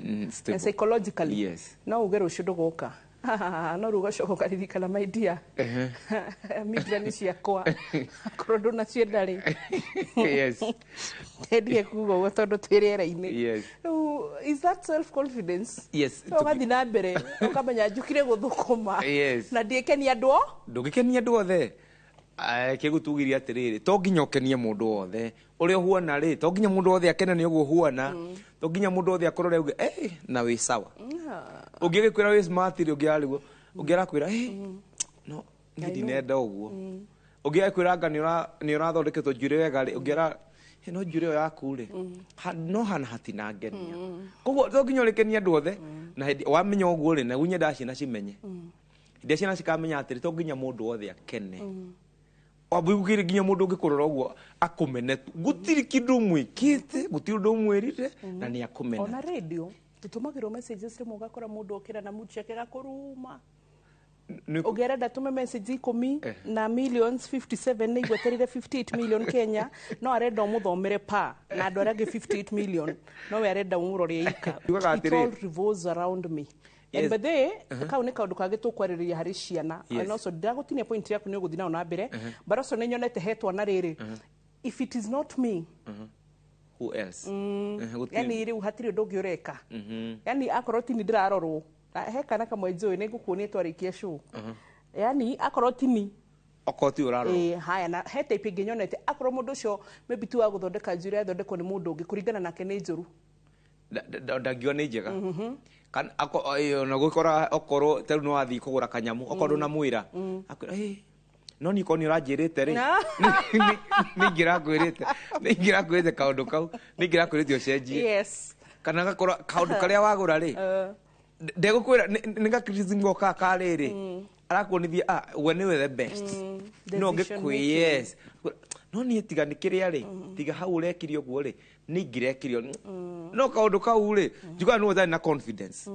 and psychologically, no uge rũciũ ndũgoka, no rĩu ũgacoka ũkaririkana, my dear, migrani ciakwa akorwo ndũnacienda rĩ, ndie kuga ũguo tondũ twĩ rĩera-inĩ. Rĩu is that self confidence? Yes. Ũgathiĩ na mbere ũkamenya njũkire gũthũkũma na ndiĩkenia andũ o. Ndũngĩkenia andũ othe. Kĩgũtugiria atĩrĩrĩ, to nginya ũkenie mũndũ wothe ũrĩa ũhuana rĩ, to nginya mũndũ wothe akene nĩ ũguo ũhuana, to nginya mũndũ wothe akorore auge na wĩ sawa. Ũngĩ agĩkwĩra wĩ smart rĩ, ũngĩ ararigwo, ũngĩ arakwĩra no niĩ ndinenda ũguo. Ũngĩ agĩkwĩra anga nĩ ũrathondeketwo njuĩrĩ wega rĩ, ũngĩ ara no njuĩrĩ ĩyo yaku rĩ, no hana hatinangenia. Koguo to nginya ũrĩkenie andũ othe, na hĩndĩ wamenya ũguo rĩ, na nyendaga ciana cimenye. Hĩndĩ ĩrĩa ciana cikamenya atĩrĩ, to nginya mũndũ wothe akene. Wambui nginya mũndũ ũngĩkũrora ũguo akũmene, gũtirĩ kĩndũ mwĩkĩte, gũtirĩ ũndũ ũmwĩrire, na nĩ akũmena. Ona radio tũtũmagĩrwo messages rĩmwe ũgakora mũndũ okĩra na mood ciake gakũruma. Ũngĩ arenda tũme message 10 na millions 57 nĩ igweterire 58 million Kenya, no arenda ũmũthomere pa na andũ arĩa angĩ 58 million, no we arenda ũmũrore ika. It all revolves around me. And by the way, kau nĩ kaũndũ kangĩ tũkwarĩrĩria harĩ ciana. And also ndĩragũtinia point yaku nĩ ũgũthiĩ nayo na mbere, but also nĩ nyonete he twana rĩrĩ, if it is not me, who else? Yani rĩu hatirĩ ũndũ ũngĩ ũreka. Yani akorwo tini ndĩrarorwo, he kana kamwe njũĩ nĩ ngũkuonia twarĩkia show. Yani akorwo tini okorwo ti ũrarorwo, haya, na he type ĩngĩ nyonete akorwo mũndũ ũcio maybe ti wa gũthondeka njuĩrĩ athondekwo nĩ mũndũ ũngĩ kũringana nake nĩ njũru, ndangiuga nĩ njega. Kana ona gũkora okorwo ta rĩu nĩ wathiĩ kũgũra kanyamũ, okorwo ndũnamwĩra akwĩra no niĩ korwo nĩ ũranjĩrĩte rĩ, nĩ ingĩrakwĩrĩte kaũndũ kau, nĩ ingĩrakwĩrĩte ũcenjie. Kana gakora kaũndũ karĩa wagũra rĩ, ndegũkwĩra nĩ ga criticism goka ka rĩrĩ, arakuonithia we nĩwe the best, no ngĩkwĩ yes, no niĩ tiga nĩ kĩrĩa rĩ, tiga hau ũrekire ũguo rĩ, nĩ ingĩrekirio. No kaũndũ kau rĩ, njugaga nĩwe ũtarĩ na confidence,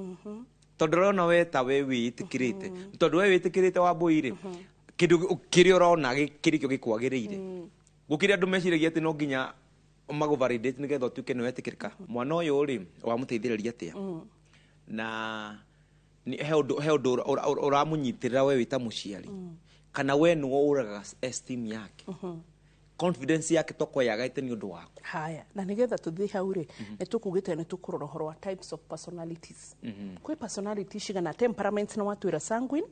tondũ ũrona we ta we wĩĩtĩkĩrĩte, tondũ we wĩĩtĩkĩrĩte Wambũi rĩ, kĩndũ kĩrĩa ũrona kĩrĩ kĩo gĩkwagĩrĩire. Gũkĩrĩ andũ meciragia atĩ no nginya magũ validate nĩgetha ũtuĩke nĩ wetĩkĩrĩka. Mwana ũyũ rĩ, wamũteithĩrĩria atĩa? Na he ũndũ ũramũnyitĩrĩra we wĩ ta mũciari, kana we nĩwe ũragaga esteem yake, confidence yake toko yagaite nĩ ũndũ waku. Haya, na nĩgetha tũthiĩ hau rĩ, nĩ tũkugĩte nĩ tũkũrora ũhoro wa types of personalities. Kwĩ personality cigana, temperaments na watwĩra sanguine,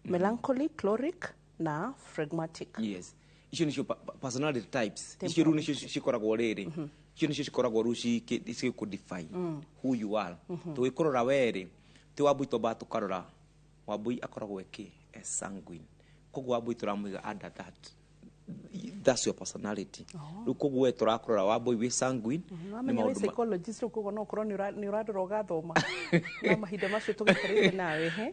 melancholy, choleric na phlegmatic. Yes, icio nĩcio personality types. Icio rĩu nĩcio cikoragwo rĩrĩ, icio nĩcio cikoragwo rĩu cigĩkũ define who you are. Tũgĩkũrora we rĩ, ti Wambui twambaga tũkarora Wambui akoragwo ĩkĩ, sanguine, koguo Wambui tũramũiga under that That's your personality. Rĩu koguo we tũrakũrora Wambũi wĩ sanguine nĩ Wamenya wĩ maũndũ psychologist, rĩu koguo no ũkorwo nĩ ũrandora ũgathoma no mahinda macio tũgĩikarĩte nawe he.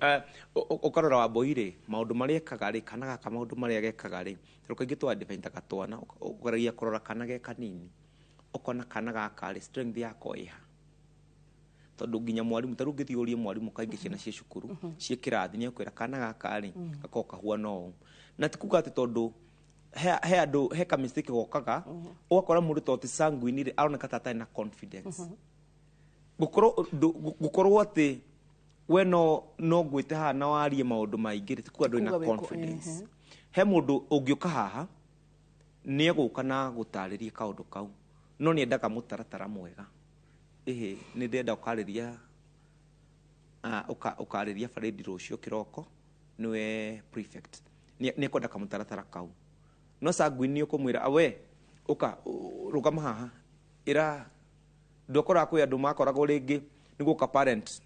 Ũkarora Wambũi rĩ, maũndũ marĩa ekaga rĩ, kana gaka maũndũ marĩa gekaga rĩ, tondũ kaingĩ twa-define-taga twana, ũgeragia kũrora kana ge kanini, ũkona kana gaka rĩ, strength yako ĩha, tondũ nginya mwarimũ, ta rĩu ũngĩthiĩ ũrie mwarimũ, kaingĩ ciana ciĩ cukuru, ciĩ kĩrathi, nĩ ekwĩra kana gaka rĩ gakoragwo kahuana ũũ. Na ti kuga atĩ tondũ he andũ he ka mistake gokaga, ũgakora mũndũ to ti sanguine rĩ, aroneka ta atarĩ na confidence. Gũkorwo atĩ we no ngwĩte haha na warie maũndũ maingĩ rĩ, ti kuga ndũrĩ na Kuga wĩko- confidence. He mũndũ ũngĩũka haha nĩ egũka na gũtarĩria kaũndũ kau, no nĩ endaga mũtaratara mwega. Ĩhĩ, nĩ ndĩrenda ũkarĩria ũkarĩria barĩndi rũciũ kĩroko, nĩwe prefect, nĩ ekwenda kamũtaratara kau. No sanguine nĩ ũkũmwĩra, "We ũka rũgama haha ĩra." Ndũkoraga kwĩ andũ makoragwo rĩngĩ nĩ gũka parent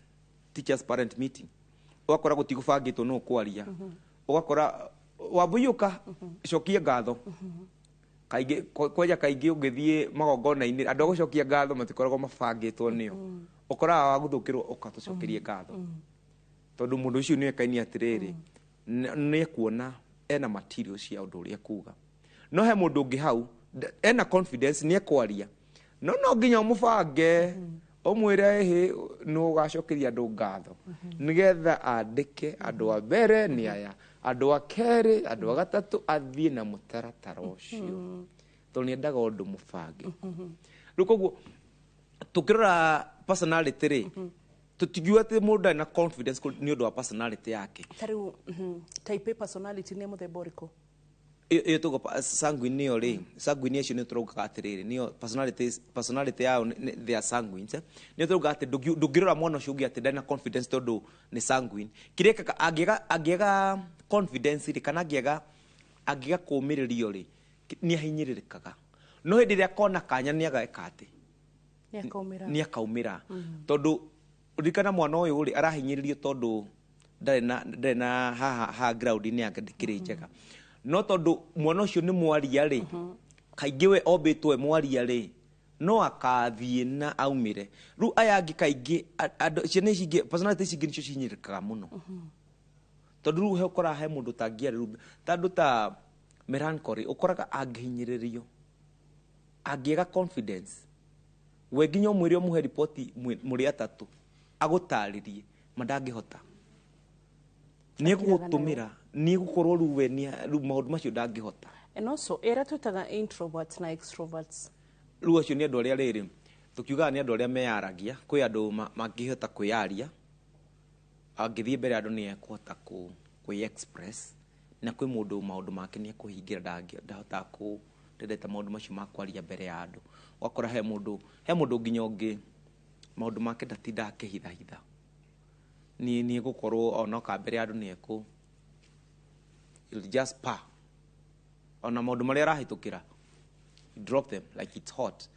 teachers parent meeting, ũgakora gũtigũbangĩtwo nũ ũkwaria, ũgakora Wambui ũka cokia ngatho. Kaingĩ kwanja kaingĩ ũngĩthiĩ magongona-inĩ, andũ a gũcokia ngatho matikoragwo mabangĩtwo nĩo. Ũkoraga wagũthũkĩrwo, ũka tũcokerie ngatho, tondũ mũndũ ũcio nĩoĩkaine atĩrĩrĩ, nĩ ekuona ena material cia ũndũ ũrĩa ekuga. No he mũndũ ũngĩ hau ena confidence, nĩ ekwaria, no nginya ũmũbange, ũmwĩre ĩhĩ, nĩ ũgacokeria andũ ngatho, nĩgetha andĩke andũ a mbere nĩ aya, andũ a kerĩ, andũ a gatatũ, athiĩ na mũtaratara ũcio, tondũ nĩ endaga ũndũ mũbange. Rĩu koguo tũkĩrora personality rĩ, tũtingiuga atĩ mũndũ ndarĩ na confidence nĩ ũndũ wa personality yake. Ta rĩu type A personality nĩ mũthemba ũrĩkũ? Ĩyo tũgo sanguine nĩyo rĩ, sanguine acio nĩ tũraugaga atĩrĩrĩ, nĩyo personality yao they are sanguines, eh? Nĩyo tũraugaga atĩ ndũngĩrora mwana ũcio ũngĩ atĩ ndarĩ na confidence tondũ nĩ sanguine. Kĩrĩa ekaga, angĩaga confidence rĩ, kana angĩaga kũũmĩrĩrio rĩ, nĩ ahinyĩrĩrĩkaga. No hĩndĩ ĩrĩa akona kanya, nĩ ageka atĩ Nĩ akaumĩra. Nĩ akaumĩra, tondũ ririkana mwana ũyũ rĩ, arahinyĩrĩrio tondũ ndarĩ na haha ha ground-inĩ yake ndĩkĩrĩ njega. No tondũ mwana ũcio nĩ mwaria rĩ, kaingĩ we ombĩtwo e mwaria rĩ, no akathiĩ na aumĩre. Rĩu aya angĩ kaingĩ andũ ciana ici ingĩ, personality ici ingĩ nĩcio cihinyĩrĩrĩkaga mũno, tondũ rĩu he ũkoraga he mũndũ ũtangĩaria. Rĩu ta andũ ta melancholy, ũkoraga angĩhinyĩrĩrio, angĩaga confidence, we nginya ũmwĩre ũmũhe riboti mũrĩ atatũ agũtarĩrie, ma ndangĩhota, nĩ egũgũtũmĩra, nĩ egũkorwo rĩu we rĩu maũndũ macio ndangĩhota. And also ĩrĩa twĩtaga introverts na extroverts? Rĩu acio nĩ andũ arĩa rĩrĩ tũkiugaga nĩ andũ arĩa meyaragia. Kwĩ andũ mangĩhota kwĩyaria, angĩthiĩ mbere ya andũ nĩ ekũhota kwĩ express, na kwĩ mũndũ maũndũ make nĩ ekũhingĩra, ndahotaga kũ ndendete maũndũ macio ma kwaria mbere ya andũ. Ũgakora he mũndũ nginya ũngĩ maũndũ make ndatindaga akĩhithahitha, nĩ egũkorwo onoka mbere ya andũ nĩ ekũ it'll just pa ona maũndũ marĩa arahĩtũkĩra, drop them like it's hot.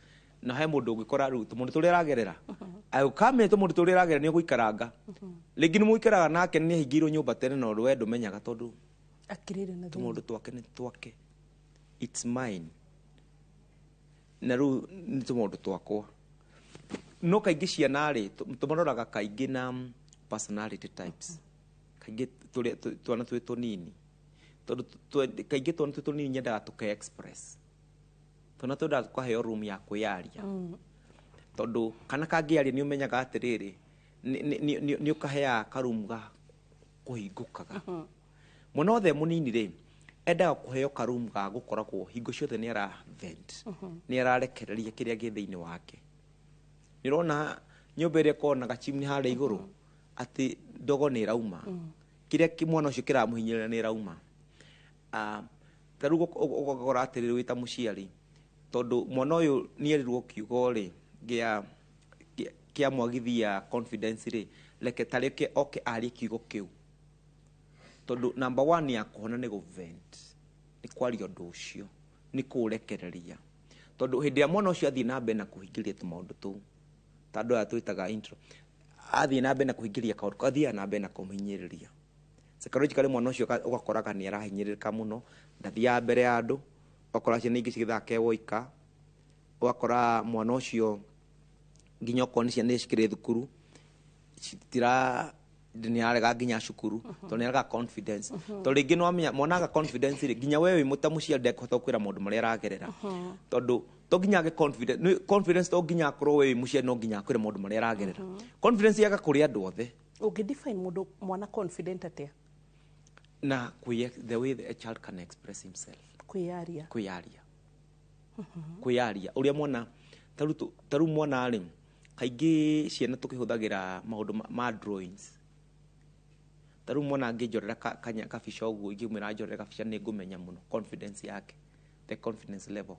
Na he mũndũ ũngĩkora rĩu tũmũndũ tũrĩa aragerera, ũkamenya tũmũndũ tũrĩa aragerera nĩ ũgũikaranga, rĩngĩ nĩ mũikaraga nake, nĩ ahingĩirwo nyũmba tene, na we ndũmenyaga tondũ akirĩre na thĩna. Tũmaũndũ twake nĩ twake, it's mine, na rĩu nĩ tũmaũndũ twakwa. No kaingĩ ciana rĩ, tũmaroraga kaingĩ na personality types, kaingĩ tũrĩa twana twĩ tũnini, tondũ kaingĩ twana twĩ tũnini nyendaga tũke express, twana twendaga tũkaheo room ya kwĩyaria, tondũ kana kangĩaria nĩ ũmenyaga atĩrĩrĩ, nĩ ũkaheaga karumu ga kũhingũkaga. Mwana wothe mũnini rĩ, endaga kũheo karumu ga gũkoragwo hingo ciothe nĩ ara vent, nĩ ararekereria kĩrĩa gĩ thĩinĩ wake. Nĩ ũrona nyũmba ĩrĩa ĩkoragwo na gachimney harĩa igũrũ, atĩ ndogo nĩ ĩrauma, kĩrĩa mwana ũcio kĩramũhinyĩrĩria nĩ ĩrauma. Ta rĩu ũgakora atĩrĩrĩ, wĩ ta mũciari, tondũ mwana ũyũ nĩ erirwo kiugo rĩ kĩa mwagithia confidence rĩ, reke ta reke oke arie kiugo kĩu, tondũ number one ya kũhona nĩ gũ vent, nĩ kwaria ũndũ ũcio, nĩ kũũrekereria. Tondũ hĩndĩ ĩrĩa mwana ũcio athiĩ na mbere na kũhingĩria tũmaũndũ tũu, ta andũ aya twĩtaga intro, athiĩ na mbere na kũhingĩria kaũndũ, athiaga na mbere na kũmũhinyĩrĩria psychologically mwana ũcio, ũgakoraga nĩ arahinyĩrĩrĩka mũno, ndathiaga mbere ya andũ. Ũgakora ciana ingĩ cigĩthaka e woika, ũgakora mwana ũcio nginya okorwo nĩ ciana iria cikĩrĩ thukuru citira nĩ arega nginya cukuru tondũ nĩ arega confidence. Tondũ rĩngĩ nĩ wamenya mwana aga confidence rĩ, nginya we wĩ ta mũciari ndekũhota gũkwĩra maũndũ marĩa aragerera, tondũ to nginya age confidence. Confidence to nginya akorwo we wĩ mũciari no nginya akwĩre maũndũ marĩa aragerera. Confidence yaga kũrĩ andũ othe. Ũngĩ define mũndũ mwana confident atĩa? Na the way a child can express himself. Kwĩyaria. Kwĩyaria, kwĩyaria ũrĩa mwana tarĩu mwana rĩ, kaingĩ ciana tũkĩhũthagĩra maũndũ ma drawings. Tarĩu mwana angĩnjorera kabica ũguo, ingĩmwĩra anjorere kabica, nĩ ngũmenya mũno confidence yake, the confidence level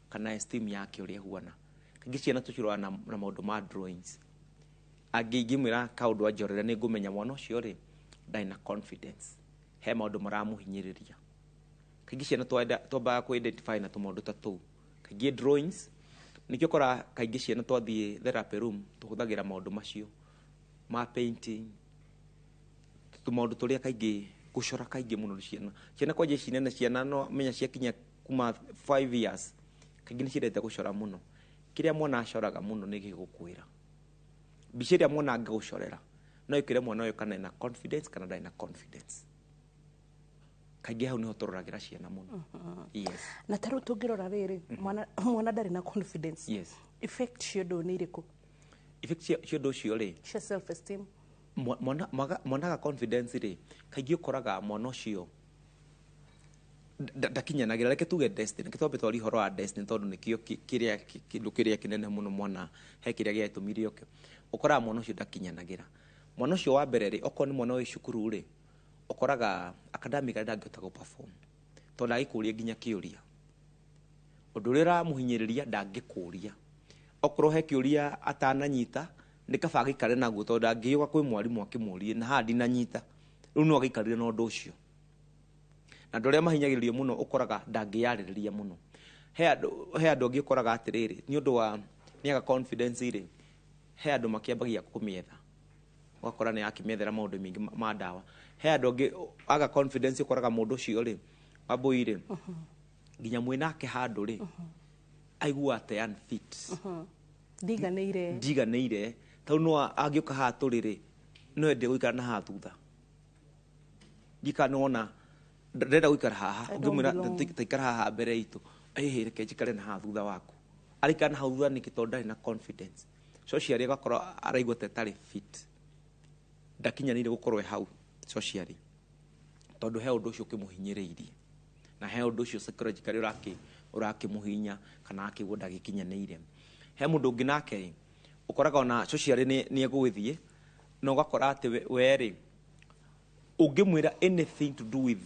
kana esteem yake ũrĩa ĩhuana. Kaingĩ ciana tũciroraga na maũndũ ma drawings. Angĩ ingĩmwĩra kaũndũ anjorere, nĩ ngũmenya mwana ũcio rĩ ndarĩ na confidence, he maũndũ maramũhinyĩrĩria. Kaingĩ ciana twambaga kũ identify na tũmaũndũ ta tũu, kaingĩ drawings. Nĩkĩo ũkoraga kaingĩ ciana twathiĩ therapy room tũhũthagĩra maũndũ macio ma painting, tũmaũndũ tũrĩa kaingĩ gũcora kaingĩ mũno nĩ ciana. Ciana kwanja ici nene, ciana no menya ciakinya kuma 5 years, kaingĩ nĩ ciendete gũcora mũno. Kĩrĩa mwana acoraga mũno nĩ gĩgũkwĩra mbica ĩrĩa mwana angĩgũcorera no ĩkwĩre mwana ũyũ kana ena confidence kana ndarĩ na confidence. Kaingĩ hau nĩho tũroragĩra ciana mũno, yes. Na tarĩu tũngĩrora rĩrĩ, mwana ndarĩ na confidence, effect cia ũndũ ũyũ nĩ irĩkũ? Effect cia ũndũ ũcio rĩ, cia self esteem. Mwana aga confidence rĩ, kaingĩ ũkoraga mwana ũcio ndakinyanagĩra, reke tuge destiny. Reke twambe twarie ũhoro wa destiny, tondũ nĩkĩo kĩrĩa kĩndũ kĩrĩa kĩnene mũno mwana he kĩrĩa gĩatũmire oke. Ũkoraga mwana ũcio ndakinyanagĩra. Mwana ũcio wa mbere rĩ, okorwo nĩ mwana wĩ cukuru rĩ, ũkoraga academically ndangĩhota gũ perform tondũ ndangĩkũria nginya kĩũria. Ũndũ ũrĩa ũramũhinyĩrĩria ndangĩkũria. Okorwo he kĩũria atananyita, nĩ kaba agĩikare naguo, tondũ ndangĩũka kwĩ mwarimũ akĩmũrie na haha ndinanyita. Rĩu no agĩikarire na ũndũ ũcio. Na andũ arĩa mahinyagĩrĩrio mũno ũkoraga ndangĩyarĩrĩria mũno. He andũ angĩ ũkoraga atĩrĩrĩ, nĩ ũndũ wa nĩaga confidence rĩ, he andũ makĩambagia kũmĩetha, ũgakora nĩ akĩmĩethera maũndũ maingĩ ma ndawa. He andũ angĩ aga confidence, ũkoraga mũndũ ũcio rĩ, Wambũi rĩ, nginya mwĩnake handũ rĩ, aiguaga te unfit. Ndiganĩire. Ndiganĩire, tondũ no angĩũka haha tũrĩ rĩ, no ende gũikara na haha thutha. Ndika nona ndĩrenda gũikara haha. I don't ũngĩmwĩra belong. Taikara haha mbere itũ, ĩhĩ, reke njikare na haha thutha waku. Araikara na hau thutha nĩkĩ? Tondũ ndarĩ na confidence. Socially agakorwo araigua ta ĩtarĩ fit, ndakinyanĩire gũkorwo e hau socially, tondũ he ũndũ ũcio ũkĩmũhinyĩrĩirie na he ũndũ ũcio psychologically ũrakĩmũhinya kana akĩigua ndagĩkinyanĩire. He mũndũ ũngĩ nake rĩ, ũkoraga ona socially nĩ egũgĩthiĩ na ũgakora atĩ we rĩ, ũngĩmwĩra anything to do with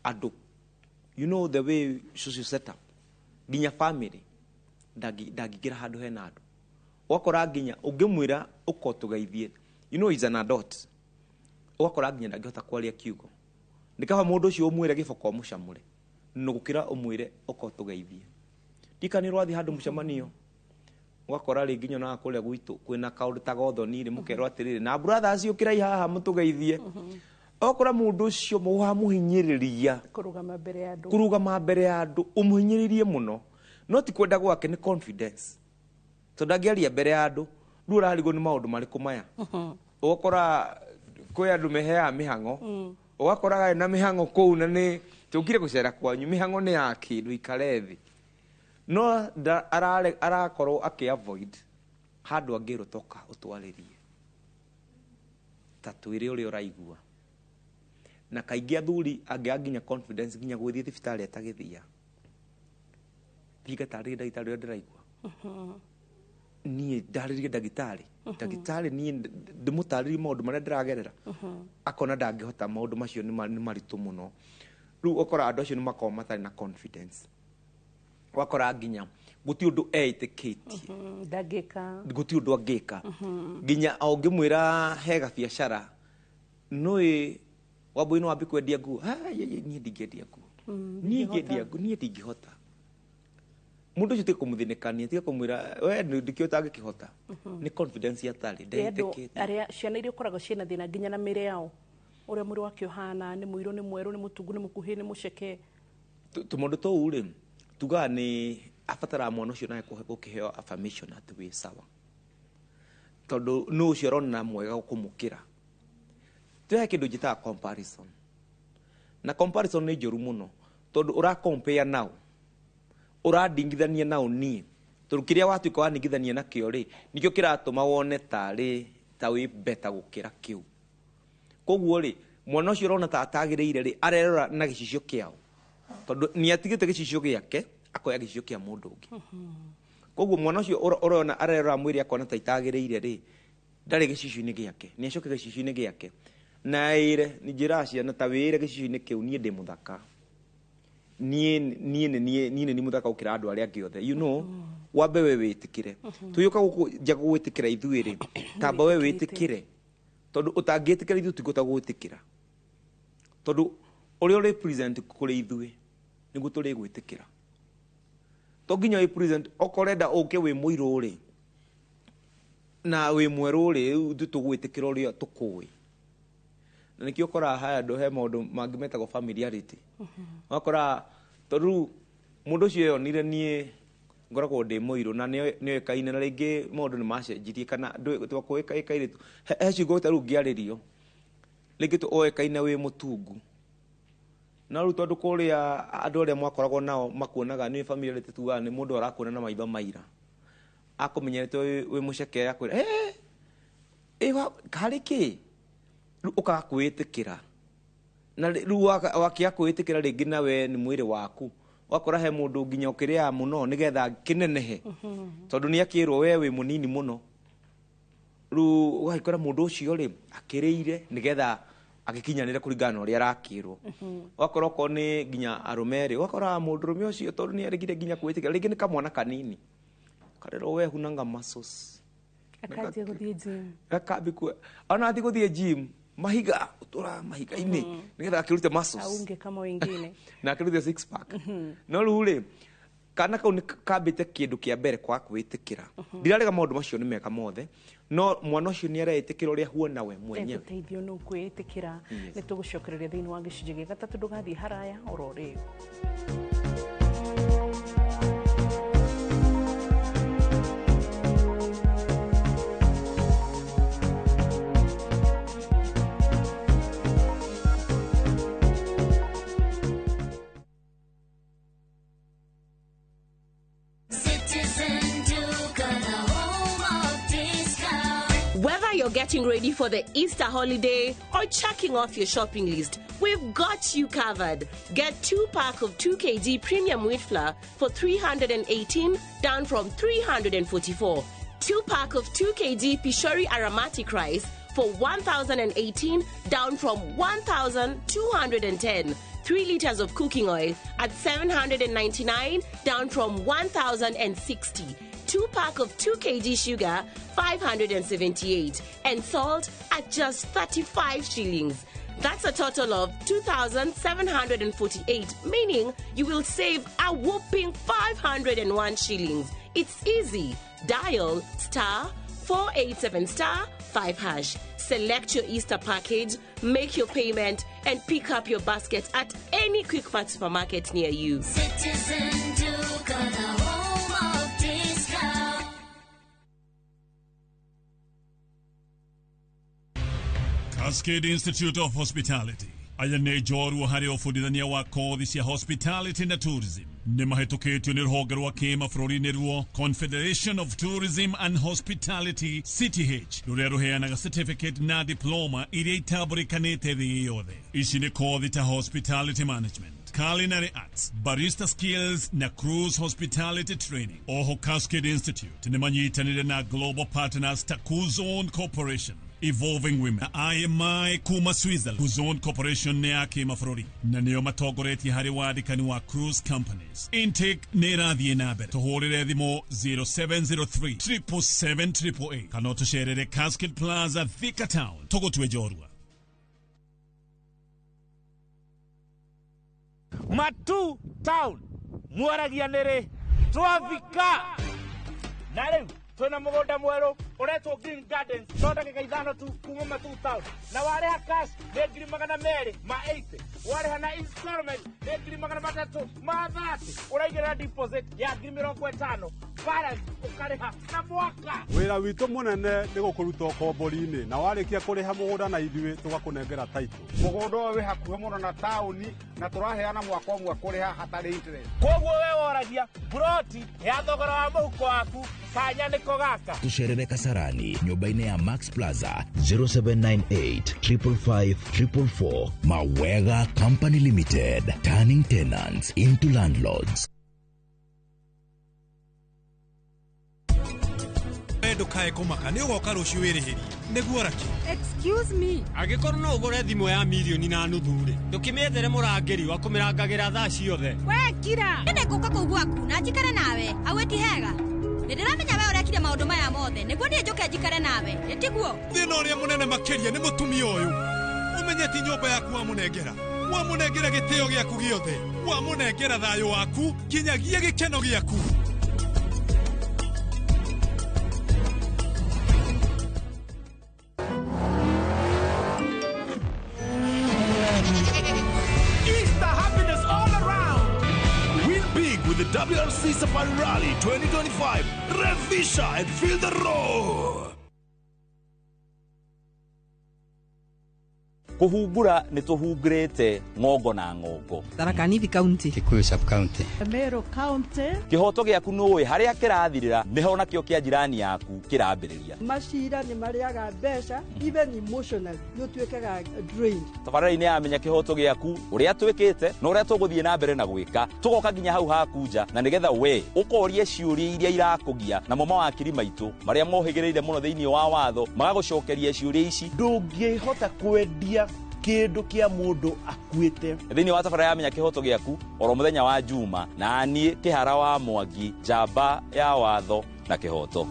andũ, you know the way social setup, nginya family, ndangĩingĩra handũ hena andũ. Ũgakora nginya ũngĩmwĩra ũka ũtũgeithie, you know he's an adult, ũgakora nginya ndangĩhota kwaria kiugo. Nĩ kaba mũndũ ũcio ũmwĩre gĩboko ũmũcamũre no gũkĩra ũmwĩre ũka ũtũgeithie. Ndika nĩ ũrathiĩ handũ mũcemanio, ũgakora rĩngĩ nyonaga kũrĩa gwitũ kwĩna kaũndũ ta gothoni rĩ, mũkerwo atĩrĩrĩ na brothers, ũkĩrai haha mũtũgeithie. Ũgakora mũndũ ũcio wamũhinyĩrĩria kũrũgama mbere ya andũ. Kũrũgama mbere ya andũ ũmũhinyĩrĩrie mũno, no ti kwenda gwake, nĩ confidence, tondũ ndangĩaria mbere ya andũ. Rĩu ũrarigwo nĩ maũndũ marĩkũ maya. Ũgakora kwĩ andũ meheaga mĩhang'o, ũgakora na mĩhang'o kũu na nĩ tũkire gũcera kwanyu, mĩhang'o nĩ ya kĩndũ ikare thĩ, no arakorwo akĩ avoid handũ angĩrwo toka ũtwarĩrie ta twĩre ũrĩa ũraigua. Na kaingĩ athuri angĩaga nginya confidence nginya gũgĩthiĩ thibitarĩ, atagĩthia thiĩ ngatarĩrie ndagĩtarĩ ũrĩa ndĩraigua, niĩ ndarĩrie ndagĩtarĩ, ndagĩtarĩ niĩ ndĩmũtarĩrie maũndũ marĩa ndĩragerera, akona ndangĩhota, maũndũ macio nĩ maritũ mũno. Rĩu ũkora andũ acio nĩ makoragwo matarĩ na confidence. Ũgakora nginya gũtirĩ ũndũ eĩtĩkĩtie. Ndangĩka. Gũtirĩ ũndũ angĩka. Nginya o ũngĩmwĩra he gabiacara nũĩ Wambũi, no wambie kwendia nguo. "Ah, ye, ye, niĩ ndingĩendia nguo, niĩ ingĩendia nguo, niĩ ndingĩhota." Mũndũ ũcio tiga kũmũthĩnĩkania, tiga kũmwĩra we ndĩkĩo ũtangĩkĩhota. Nĩ confidence atarĩ. Nĩ andũ Ndeĩtĩkĩtie. Arĩa ciana iria ũkoragwo ciĩna thĩna nginya na mĩrĩ yao, ũrĩa mwĩrĩ wake ũhana, nĩ mũirũ, nĩ mwerũ, nĩ mũtungu, nĩ mũkuhĩ, nĩ mũceke. Tũmaũndũ tũu rĩ, tugaga nĩ abataraga mwana ũcio nawe gũkĩheo affirmation atĩ wĩ sawa, tondũ nũ ũcio ũrona mwega kũmũkĩra. Twĩ kĩndũ njĩtaga comparison, na comparison nĩ njũru mũno, tondũ ũra compare nao, ũrandingithania nao niĩ, tondũ kĩrĩa watuĩka waningithania nakĩo rĩ, nĩkĩo kĩratũma wone tarĩ ta wĩ beta gũkĩra kĩu. Koguo rĩ, mwana ũcio ũrona ta atagĩrĩire rĩ, arerora na gĩcicio kĩao, tondũ nĩ atigĩte gĩcicio gĩake akoya gĩcicio kĩa mũndũ ũngĩ. Koguo mwana ũcio ũrona arerora mwĩrĩ akona ta itagĩrĩire rĩ, ndarĩ gĩcicio-inĩ gĩake, nĩ acoke gĩcicio-inĩ gĩake na ĩre nĩ njĩraga ciana ta wĩre gĩcicio-inĩ kĩu, niĩ ndĩ mũthaka, niĩ niĩ nĩ niĩ niĩ nĩ niĩ mũthaka gũkĩra andũ arĩa angĩ othe, wambe we wĩtĩkĩre. Tũgĩũka gũkũ nja gũgwĩtĩkĩra ithuĩ rĩ, tamba we wĩtĩkĩre, tondũ ũtangĩtĩkĩra ithuĩ tũtingĩhota gũgwĩtĩkĩra, tondũ ũrĩa ũrĩ present kũrĩ ithuĩ nĩguo tũrĩgwĩtĩkĩra. To nginya wĩ present, okorwo ũrenda ũke wĩ mũirũ rĩ na wĩ mwerũ rĩ, rĩu ithuĩ tũgwĩtĩkĩra ũrĩa tũkũĩ. Na nĩkĩo ũkoraga haya andũ he maũndũ mangĩ metagwo familiarity. Ũgakora tondũ rĩu mũndũ ũcio yonire niĩ ngoragwo ndĩ mũirũ na nĩoĩkaine, na rĩngĩ maũndũ nĩ macenjirie kana twakũĩka kairĩtu, he ciugo ta rĩu ngĩarĩrio rĩngĩ oĩkaine wĩ mũtungu, no rĩu tondũ kũrĩa andũ arĩa mwakoragwo nao makuonaga nĩ familiarity, tugaga nĩ mũndũ arakuona na maitho maira, akũmenyerete wĩ mũceke, akwĩra harĩ kĩ, rĩu ũkaga kwĩĩtĩkĩra. Na rĩu wakĩaga kwĩĩtĩkĩra rĩngĩ na we nĩ mwĩrĩ waku, ũgakora he mũndũ nginya ũkĩrĩaga mũno nĩgetha kĩnenehe, tondũ nĩ akĩrwo we wĩ mũnini mũno. Rĩu ũgagĩkora mũndũ ũcio rĩ akĩrĩire nĩgetha agĩkinyanĩre kũringana na ũrĩa arakĩrwo. Ũgakora okorwo nĩ nginya arũme rĩ, ũgakora mũndũrũme ũcio tondũ nĩ aregire nginya kwĩĩtĩkĩra, rĩngĩ nĩ kamwana kanini karerwo we hunanga muscles, akanjia gũthiĩ gym, gakambi ona athi gũthiĩ gym, mahiga ũtũraga mahiga-inĩ nĩgetha akĩrute muscles, aunge kama wengine na akĩrute six pack. No rĩu rĩ, kana kau nĩ kambĩte kĩndũ kĩa mbere kwa kwĩĩtĩkĩra. Ndirarega maũndũ macio nĩ mega mothe, no mwana ũcio nĩ areĩtĩkĩra ũrĩa huona we mwenyewe. Egũteithio nĩ kwĩĩtĩkĩra. Nĩ tũgũcokereria thĩinĩ wa gĩcunjĩ gĩa gatatũ, ndũgathiĩ haraya oro rĩu. Whether you're getting ready for the Easter holiday or checking off your shopping list, we've got you covered. Get 2 pack of 2 kg premium wheat flour for 318, down from 344. 2 pack of 2 kg Pishori aromatic rice for 1,018, down from 1,210. 3 liters of cooking oil at 799, down from 1,060. 2 pack of 2 kg sugar, 578, and salt at just 35 shillings. That's a total of 2,748, meaning you will save a whopping 501 shillings. It's easy. Dial star 487 star 5 hash. Select your Easter package, make your payment, and pick up your basket at any Quickmart supermarket near you. Citizen Duka, the home of discount. Cascade Institute of Hospitality aya nĩ njorua harĩ ũbundithania wa kothi cia hospitality na tourism, nĩ mahĩtũkĩtio nĩ rũhonge rwa kĩmabũrũri nĩruo Confederation of Tourism and Hospitality, CTH, rũrĩa rũheanaga certificate na diploma iria itambũrĩkanĩte thĩ yothe. Ici nĩ kothi ta hospitality management, culinary arts, barista skills na cruise hospitality training. Oho Cascade Institute nĩ manyitanĩire na global partners ta Kuzon Corporation, Evolving Women na IMI kuma Switzerland. Kuzon Corporation nĩ ya kĩmabũrũri na nĩo matongoretie harĩ wandĩkani wa cruise companies. Intake nĩ ĩrathiĩ na mbere. Tũhũrĩre thimũ 0703 777 888 kana ũtũcerere Cascade Plaza, Thika Town. Tũgũtue njorua. Matu Town mwaragia nĩ rĩ twafika na rĩu Twina mugunda mweru uretwo Green Gardens no ndagika 5 tu kuma Matuu Town na wariha cash ni 280,000, wariha na installment ni 330,000, uraigirira deposit ya 50,000, balance ukariha na mwaka. Wira witũ mũnene nĩ gũkũruta ũkombori-inĩ na warĩkia kũrĩha mũgũnda na ithuĩ tũgakũnengera title. Mũgũnda ũyũ wĩ hakuhĩ mũno na taũni na tũraheana mwaka ũmwe kũrĩha hatarĩ interest. Koguo we woragia broti ya thogora wa mũhuko waku kanya nĩko gaka. Tucerere Kasarani nyũmba-inĩ ya Max Plaza 0798 555 444. Mawega Company Limited, turning tenants into landlords. Ndukae kũmaka nĩ ũgoka rũciũ wĩrĩhĩrie nĩguo raki. Excuse me. Angĩkorwo no ũgũre thimũ ya 1.5 million ndũkĩmĩethere mũrangĩri wa kũmĩrangagĩra thaa ciothe. We kira nĩ ngũka kũu gwaku na njikare nawe hau ĩti hega. Nĩ ndĩramenya we ũrekire maũndũ maya mothe nĩguo niĩ njũke njikare nawe ĩtiguo. Thĩna ũrĩa mũnene makĩria nĩ mũtumia ũyũ ũmenye ti nyũmba yaku wamũnengera, wamũnengera gĩtĩo gĩaku gĩothe, wamũnengera thayũ waku nginyagia gĩkeno gĩaku. With the WRC Safari Rally 2025, Revisha and feel the roar. Kuhungura nĩ tũhungurĩte ng'ongo na ng'ongo. Tharaka Nithi County, Kikuyu sub county, Meru County. Kĩhoto gĩaku nũĩ harĩa kĩrathirĩra nĩho nakĩo kĩa jirani yaku kĩrambĩrĩria. Macira nĩ marĩaga mbeca even emotionally nĩ ũtuĩkaga drained. Tabarĩra-inĩ ya Menya Kĩhoto Gĩaku ũrĩa twĩkĩte na ũrĩa tũgũthiĩ na mbere na gwĩka tũgoka nginya hau haku nja na nĩgetha we ũkorie ciũria iria irakũgia namo mawakiri maitũ marĩa mohĩgĩrĩire mũno thĩinĩ wa watho magagũcokeria ciũria ici. Ndũngĩhota kwendia kĩndũ kĩa mũndũ akuĩte. Thĩinĩ wa tabarĩra ya Menya Kĩhoto Gĩaku oro mũthenya wa Juma na niĩ Kĩhara wa Mwangi, njamba ya watho na kĩhoto.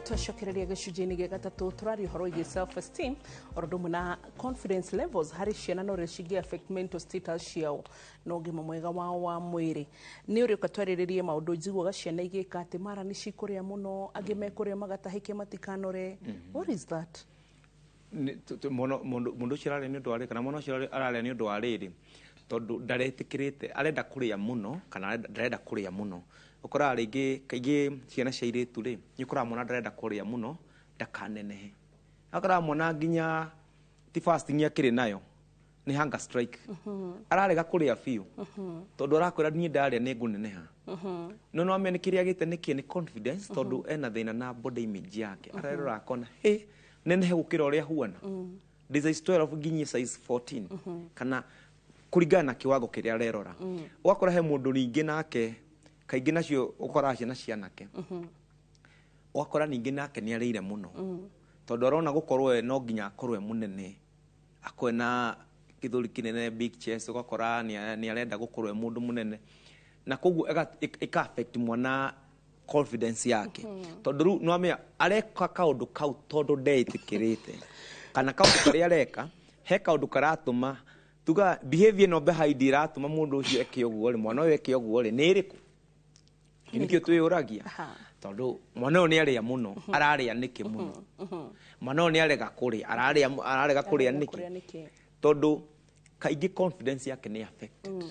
Twacokereria gĩcunjĩ-inĩ gĩa gatatũ tũraria ũhoro wĩgiĩ self esteem oro ũndũ ũmwe na confidence levels harĩ ciana na ũrĩa cingĩ affect mental status ciao na ũgima mwega wao wa mwĩrĩ. Nĩ ũrĩ ũka twarĩrĩrie maũndũ njiguaga ciana igĩka atĩ mara nĩ cikũrĩa mũno angĩ mekũrĩa magatahĩke matikanore. What is that? Mũndũ ũcio ararĩa nĩ ũndũ wa rĩrĩ kana mwana ũcio ararĩa nĩ ũndũ wa rĩrĩ tondũ ndaretĩkĩrĩte arenda kũrĩa mũno kana ndarenda kũrĩa mũno. Ũkoraga rĩngĩ kaingĩ ciana cia airĩtu rĩ nĩ ũkoraga mwana ndarenda kũrĩa mũno ndakanenehe. Ũkoraga mwana nginya ti fasting akĩrĩ nayo nĩ hunger strike, ararega kũrĩa biũ tondũ arakwĩra niĩ ndarĩa nĩ ngũneneha. No no amenya nĩ kĩrĩa agĩte nĩkĩ nĩ confidence tondũ ena thĩna na body image yake, arerora akona hĩ nenehe gũkĩra ũrĩa huana, ndĩ size 12 nginyie size 14 kana kũringana na kiwango kĩrĩa arerora. Ũgakora he mũndũ ningĩ nake kaingĩ nacio ũkoraga ciana cia anake ũgakora ningĩ nake nĩ arĩire mũno tondũ arona gũkorwo no nginya akorwo e mũnene akorwo na gĩthũri kĩnene big chest, ũgakora nĩ arenda gũkorwo e mũndũ mũnene na koguo ĩka affect mwana confidence yake tondũ rĩu nĩ wamenya areka kaũndũ kau tondũ ndeĩtĩkĩrĩte kana kaũndũ karĩa areka he kaũndũ karatũma tuga behavior no behind iratũma mũndũ ũcio eke ũguo rĩ, mwana ũyũ eke ũguo rĩ nĩ ĩrĩkũ? Nĩkĩo twĩyũragia tondũ mwana ũyũ nĩ arĩa mũno ararĩa nĩkĩ mũno, mwana ũyũ nĩ arega kũrĩa ararega kũrĩa nĩkĩ? Tondũ kaingĩ confidence yake nĩ affected.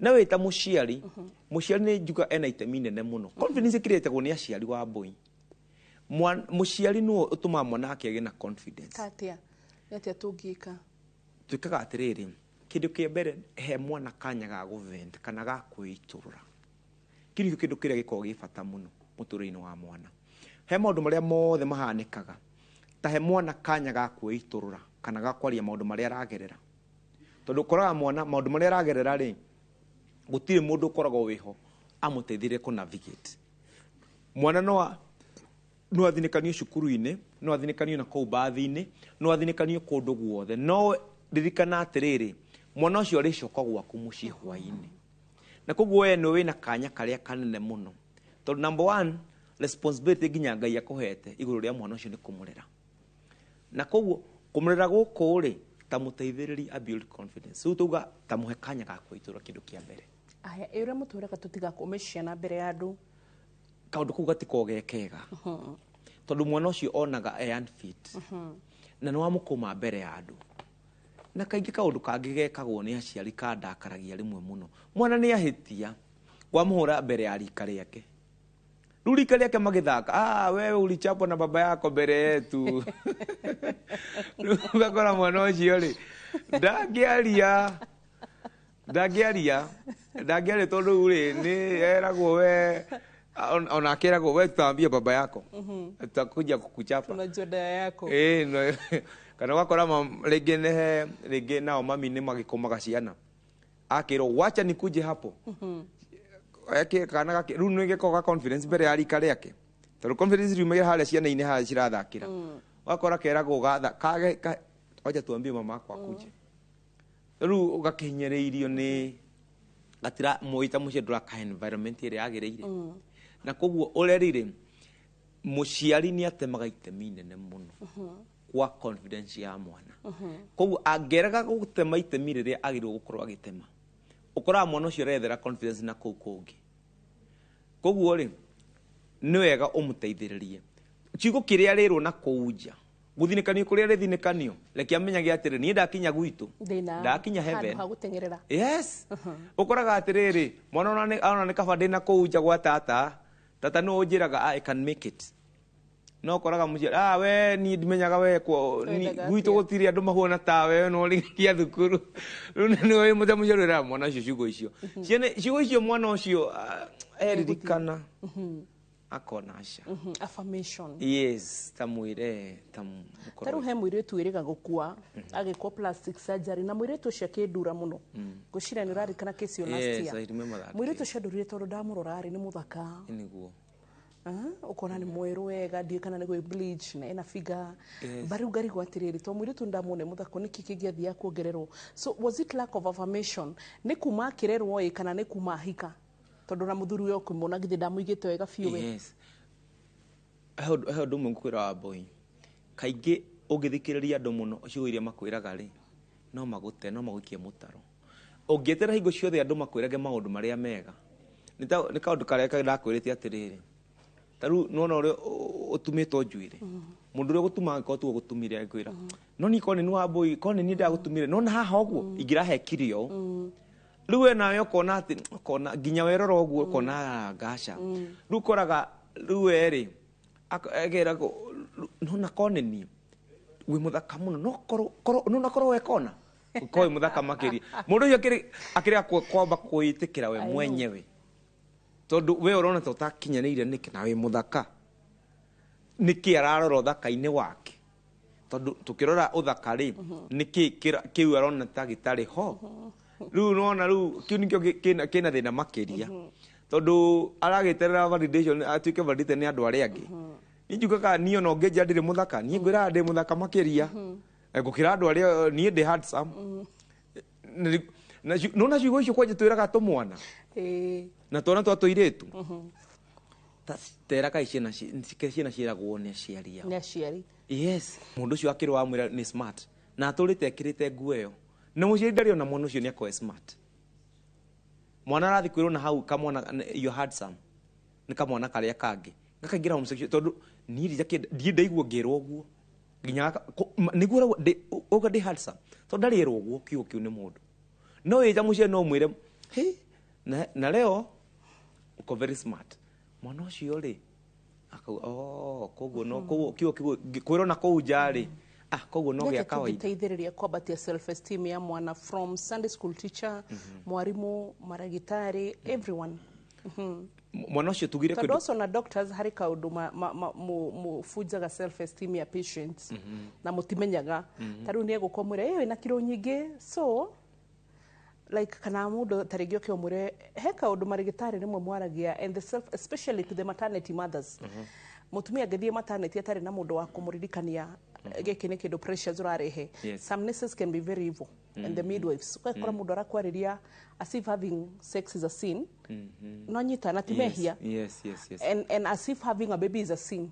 Na wĩ ta mũciari, mũciari nĩ njuga ena itemi nene mũno. Confidence ĩkĩrĩtagwo nĩ aciari wa mbũi. Mũciari nĩwe ũtũmaga mwana wake agĩe na confidence. Atĩa? Nĩ atĩa tũngĩka? Twĩkaga atĩrĩrĩ, kĩndũ kĩa mbere he mwana kanya ga gũvent kana ga kwĩitũrũra. Kĩu nĩkĩo kĩndũ kĩrĩa gĩkoragwo gĩ bata mũno mũtũrĩre-inĩ wa mwana. He maũndũ marĩa mothe mahanĩkaga ta he mwana kanya ga kwĩitũrũra kana ga kwaria maũndũ marĩa aragerera. Tondũ ũkoraga mwana maũndũ marĩa aragerera rĩ gũtirĩ mũndũ ũkoragwo wĩho amũteithĩrĩrie kũ navigate. Mwana no athinĩkanio cukuru-inĩ, no athinĩkanio na kũu mbathi-inĩ, no athinĩkanio kũndũ guothe. No ririkana atĩrĩrĩ, mwana ũcio arĩcoka gwaku mũciĩ hwaĩ-inĩ. Na koguo we nĩwe wĩna kanya karĩa kanene mũno, tondũ number one responsibility nginya Ngai akũhete igũrũ rĩa mwana ũcio nĩ kũmũrera. Na koguo kũmũrera gũkũ rĩ, ta mũteithĩrĩri a build confidence. Rĩu tauga ta mũhe kanya ga kwĩtũra kĩndũ kĩa mbere. Aya, ĩ ũrĩa mũtwĩraga tũtigakũme ciana mbere ya andũ. Kaũndũ kau gatiko ge kega, tondũ mwana ũcio onaga e unfit na nĩ wamũkũma mbere ya andũ. Na kaingĩ kaũndũ kangĩ gekagwo nĩ aciari kandakaragia rĩmwe mũno, mwana nĩ ahĩtia, wamũhũra mbere ya rika rĩake. Rĩu rika rĩake magĩthaka, "Ah, wewe ulichapwa na baba yako mbere yetu." Rĩu ũgakora mwana ũcio rĩ, ndangĩaria tondũ rĩu rĩ nĩ eragwo we, ona akĩragwo, "We tutaambia baba yako, tutakuja kukuchapa." Tunajua dawa yako. Ĩĩ, kana ũgakora rĩngĩ nĩhe rĩngĩ nao mami nĩ magĩkũmaga ciana, akĩrwo, "Wacha nikuje hapo." Eke kana gake rĩu nĩ gĩkoragwo confidence mbere ya rika rĩake, tondũ confidence riumagĩra harĩa ciana-inĩ harĩa cirathakĩra. Ũgakora keragwo gatha kage wacha tuambie mama yako akuje. Rĩu ũgakĩhinyĩrĩirio nĩ gatira mwĩta mũciĩ, ndũrakahe environment ĩrĩa yagĩrĩire. Na koguo ũreri rĩ, mũciari nĩ atemaga itemi inene mũno kwa confidence ya mwana. Koguo angĩrega gũtema itemi rĩrĩa agĩrĩirwo gũkorwo agĩtema, ũkoraga mwana ũcio arethera confidence na kũu kũngĩ. Koguo rĩ, nĩ wega ũmũteithĩrĩrie kiugo kĩrĩa rĩrwo na kũu nja, gũthinĩkanio kũrĩa rĩthinĩkanio. Reke amenyage atĩrĩ, niĩ ndakinya gwitũ Ndĩna ndakinya heaven. Handũ ha gũteng'erera. Yes, ũkoraga atĩrĩrĩ, mwana ona nĩ kaba ndĩna kũu nja gwa tata. Tata nĩ ũnjĩraga, "Ah, I can make it." No ũkoraga mũciari, "Ah, we niĩ ndimenyaga we Wendaga gwitũ atĩa? Gũtirĩ andũ mahuana tawe, no ũrĩkia thukuru." Rĩu nĩ mũta mũciari ũrera mwana ũcio ciugo icio. Ciana ciugo icio, mwana ũcio eririkana akona aca. Affirmation. Yes, ta mwĩre ta Ta rĩu he mũirĩtu wĩrĩga gũkua agĩkwo plastic surgery, na mũirĩtu ũcio akĩndura mũno. Ngwĩciria nĩ ũrarikana kesi ĩyo last Yes, year. I remember that. Mũirĩtu ũcio andũrire tondũ ndamũrora rĩ, nĩ mũthaka. Nĩguo. Ah, ũkona nĩ mwerũ wega, ndiũĩ kana nĩ gwĩ bleach na ena figure. Ba rĩu ngarigwo atĩrĩrĩ, to mũirĩtu ndamuona mũthako, nĩkĩ kĩngĩathiaga kuongererwo? So was it lack of affirmation, nĩ kuma akĩrerwo ĩ, kana nĩ kuma ahika, tondũ na mũthuri ũyũ ũkĩmuona githĩ ndamũigĩte wega biũ we? Yes, he ũndũ ũmwe ngũkwĩra wa boy, kaingĩ ũngĩthikĩrĩria andũ mũno, ciugo iria makwĩraga rĩ, no magũte, no magũikie mũtaro. Ũngĩeterera hingo ciothe andũ makwĩrage maũndũ marĩa mega, nĩ kaũndũ karĩa ndakwĩrĩte atĩrĩrĩ, ta rĩu nĩwona ũrĩa ũtumĩtwo njuĩrĩ, mũndũ ũrĩa ũgũtumaga angĩkorwo tiwe ũgũtumire agĩkwĩra, no niĩ korwo nĩ niĩ wa boy, korwo nĩ niĩ ndagũtumire, nona haha ũguo ingĩrahekire ũũ. Rĩu we nawe ũkona atĩ ũkona nginya werora ũguo ũkona ngaca. Rĩu ũkoraga rĩu we rĩ akeragwo, "Nona korwo nĩ niĩ wĩ mũthaka mũno, no nona korwo we kona ũkorwo wĩ mũthaka makĩria." Mũndũ ũcio akĩrega kwamba kwĩĩtĩkĩra we I know. mwenyewe, tondũ we ũrona ta ũtakinyanĩire nĩkĩ na wĩ mũthaka? Nĩkĩ ararora ũthaka-inĩ wake? Tondũ tũkĩrora ũthaka rĩ, nĩkĩ kĩu arona ta gĩtarĩ ho? Rĩu nona rĩu kĩu nĩkĩo kĩna thĩna makĩria, tondũ aragĩterera validation, atuĩke validated nĩ andũ arĩa angĩ. Niĩ njugaga niĩ ona ũngĩnjĩra ndirĩ mũthaka, niĩ ngwĩraga ndĩ mũthaka makĩria. Gũkĩra andũ arĩa. Niĩ ndĩ handsome. Nona ciugo icio kwanja twĩraga tũmwana na twana twa tũirĩtu. Teraga ciana ciana ciĩragwo nĩ aciari ao. Nĩ aciari. Yes, mũndũ ũcio akĩrwo wamwĩra nĩ smart na atũrĩte ekĩrĩte nguo ĩyo, na mũciari ndarĩ ona mwana ũcio nĩ akorwo e smart. Mwana arathiĩ kwĩrwo na hau kamwana, "You handsome," nĩ kamwana karĩa kangĩ gakaingĩra homosexual, tondũ niĩ ndiĩ ndaigua ngĩrwo ũguo nginya nĩguo ũrauga ndĩ handsome, tondũ ndarĩ erwo ũguo kiugo kĩu nĩ mũndũ. No wĩta mũciari no ũmwĩre, "Hey, na leo uko very smart." Mwana ũcio rĩ akauga, "Oh, koguo no koguo kiugo kiugo kwĩrwo na kũu nja rĩ, ah, koguo no gĩa Nĩatĩa kawaida." tũngĩteithĩrĩria kwambatia self esteem ya mwana, from Sunday school teacher, mwarimu, maragitari, everyone? Mwana ũcio tugire Tondũ also na doctors harĩ kaũndũ mũbunjaga self esteem ya patients na mũtimenyaga. Ta rĩu nĩ egũka mwĩre, "Ĩ, wĩna kiro nyingĩ," so like kana mũndũ ta rĩngĩ oke ũmwĩre he kaũndũ marĩgĩtarĩ rĩmwe mwaragia, and the self, especially to the maternity mothers. Mũtumia angĩthiĩ maternity atarĩ na mũndũ wa kũmũririkania gĩkĩ nĩ kĩndũ pressures ũrarehe, some nurses can be very evil. And the midwives ũgakora mũndũ arakwarĩria as if having sex is a sin. No nyita na ti mehia. Yes. And as if having a baby is a sin.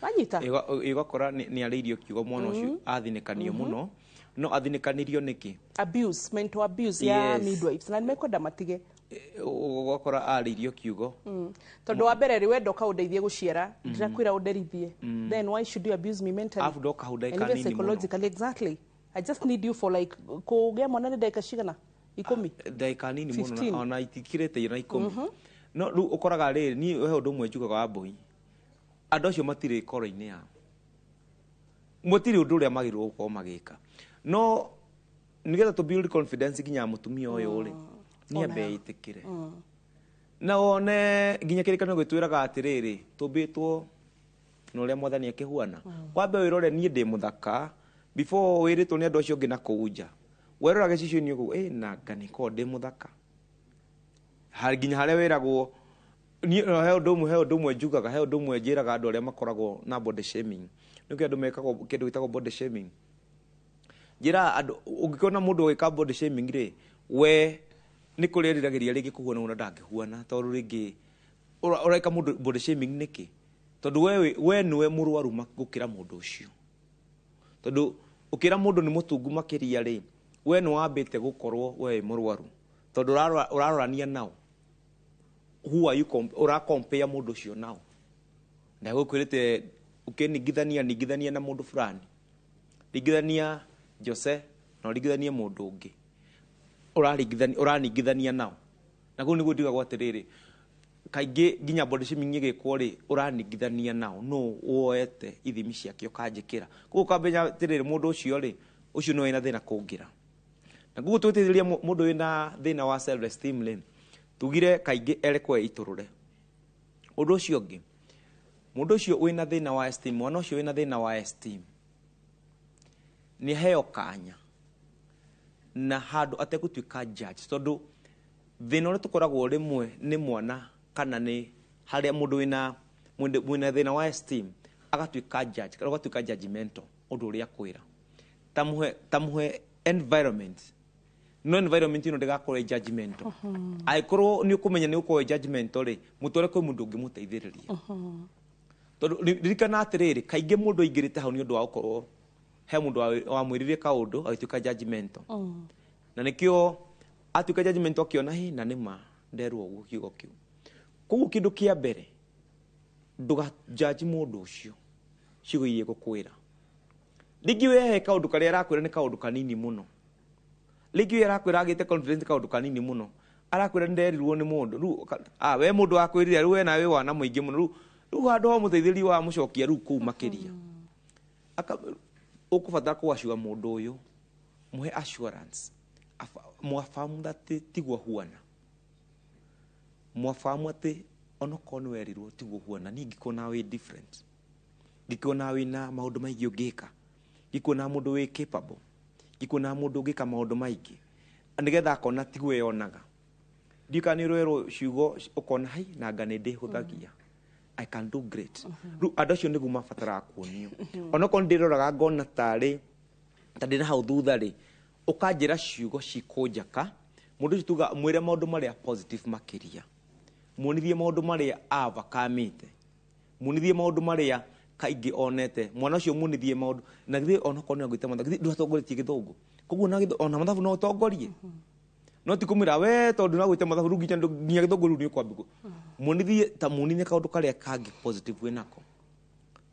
Wanyita. Ĩgakora nĩ arĩirio kiugo mwana ũcio athinĩkanio mũno, no athinĩkanirio nĩkĩ? Abuse, mental abuse ya midwives, na nĩmekwenda matige. Ũgakora arĩirio kiugo. Tondũ wa mbere rĩ, wenda ũkaũndeithie gũciara, ndirakwĩra ũnderithie, then why should you abuse me mentally Arabu ndoka hau ndagĩka and even nini mũno. psychologically? Exactly, I just need you for like kũgĩa mwana nĩ ndagĩka cigana? 10? Ndagĩka nini mũno. 15. Ona itikirĩte na 10. No rĩu ũkoraga rĩrĩ, niĩ he ũndũ ũmwe njugaga wa mbũi, andũ acio matirĩ koro-inĩ yao, mũtirĩ ũndũ ũrĩa magĩrĩirwo gũkorwo magĩka, no nĩgetha tũ build confidence nginya ya mũtumia ũyũ rĩ, nĩ ambe ĩtĩkĩre na wone nginya kĩrĩkanĩro gĩtwĩraga atĩrĩrĩ, tũmbĩtwo na ũrĩa mwathani akĩhuana. Wambe wĩrore, niĩ ndĩ mũthaka, before wĩrĩtwo nĩ andũ acio ũngĩ na kũu nja, werora gĩcicio-inĩ ũguo, ĩ nanga nĩkorwo ndĩ mũthaka. Nginya harĩa wĩragwo niĩ no, he ũndũ ũmwe njugaga, he ũndũ ũmwe njĩraga andũ arĩa makoragwo na body shaming. Nĩkĩo andũ mekagwo kĩndũ gĩtagwo body shaming. Njĩraga andũ, ũngĩkĩona mũndũ ũgĩka body shaming rĩ, we nĩ kũrĩa eriragĩria rĩngĩ kũhuana ũna ndangĩhuana, tondũ rĩngĩ ũreka mũndũ body shaming nĩkĩ? Tondũ we nĩwe mũrwaru gũkĩra mũndũ ũcio, tondũ ũkĩra mũndũ nĩ mũtungu makĩria rĩ, we nĩ wambĩte gũkorwo we wĩ mũrwaru, tondũ ũrarorania nao. Who are you ũracompare mũndũ ũcio nao? Ndagũkwĩrĩte ũkĩningithania, ningithania na mũndũ fulani, ringithania Jose na ũringithanie mũndũ ũngĩ ũraringithania, ũraningithania nao. Na kũu nĩguo ndigagwo atĩrĩrĩ, kaingĩ nginya body shaming ĩgĩkwo rĩ, ũraningithania nao no woete ithimi ciake ũkanjĩkĩra, koguo ũkamenya atĩrĩrĩ, mũndũ ũcio rĩ, ũcio nĩwe wĩna thĩna kũngĩra. Na koguo twĩtĩrĩria mũndũ wĩna thĩna wa self esteem rĩ, tugire kaingĩ erekwo eitũrũre. Ũndũ ũcio ũngĩ, mũndũ ũcio wĩna thĩna wa esteem, mwana ũcio wĩna thĩna wa esteem, nĩ aheo kanya na handũ ategũtuĩka judge, tondũ thĩna ũrĩa tũkoragwo rĩmwe nĩ mwana kana nĩ harĩa mũndũ wĩna thĩna wa esteem agatuĩka judge kana ũgatuĩka judgmental ũndũ ũrĩa akwĩra. Ta mũhe environment, no environment ĩno ndĩgakorwo ĩ judgmental. Angĩkorwo nĩ ũkũmenya nĩ ũkorwo ĩ judgmental rĩ, mũtware kwĩ mũndũ ũngĩmũteithĩrĩria, tondũ ririkana atĩrĩrĩ, kaingĩ mũndũ aingĩrĩte hau nĩ ũndũ wa gũkorwo he mũndũ wamwĩrire kaũndũ agĩtuĩka judgmental, na nĩkĩo atuĩka judgmental, akĩona hi na nĩma nderwo ũguo kiugo kĩu. Koguo kĩndũ kĩa mbere, ndũgajaji mũndũ ũcio ciugo iria egũkwĩra. Rĩngĩ we he kaũndũ karĩa arakwĩra nĩ kaũndũ kanini mũno, rĩngĩ we arakwĩra agĩte confidence kaũndũ kanini mũno, arakwĩra nĩnderirwo nĩ mũndũ rĩu we mũndũ wakwĩrire rĩu we nawe wana mũingĩ mũno. Rĩu handũ ha mũteithĩrĩria wa mũcokia rĩu kũu makĩria. Ũkũbatara kũacua mũndũ ũyũ, mũhe assurance, mwafahamu atĩ tiguo huana, mwafahamu atĩ onokorwo nĩ werirwo tiguo huana, niĩ ngĩkuona wĩ different, ngĩkuona wĩna maũndũ maingĩ ũngĩka, ngĩkuona mũndũ wĩ capable, ngĩkuona mũndũ ũngĩka maũndũ maingĩ, nĩgetha akona tiguo yonaga. Ndiũ kana nĩ ũrerwo ciugo ũkona hai nanga nĩ ndĩhũthagia, I can do great. Rĩu andũ acio nĩguo mabataraga kuonio. Onokorwo nĩndĩroraga ngona tarĩ ta ndĩna hau thutha rĩ, ũkanjĩra ciugo cikũnjaka. Mũndũ ũcio tuga mwĩre maũndũ marĩa positive makĩria, muonithie maũndũ marĩa avakamĩte, muonithie maũndũ marĩa kaingĩ onete mwana ũcio, muonithie maũndũ na githĩ onokorwo nĩ agwĩte mathabu, githĩ ndũatongoretie gĩthũngũ? Koguo na ona mathabu no ũtongorie, no ti kũmwĩra we tondũ nagwĩte mathabu rĩu nginya gĩthũngũ rĩu nĩ ũkwambia. Muonithie, ta muonithie kaũndũ karĩa kangĩ positive wĩnako,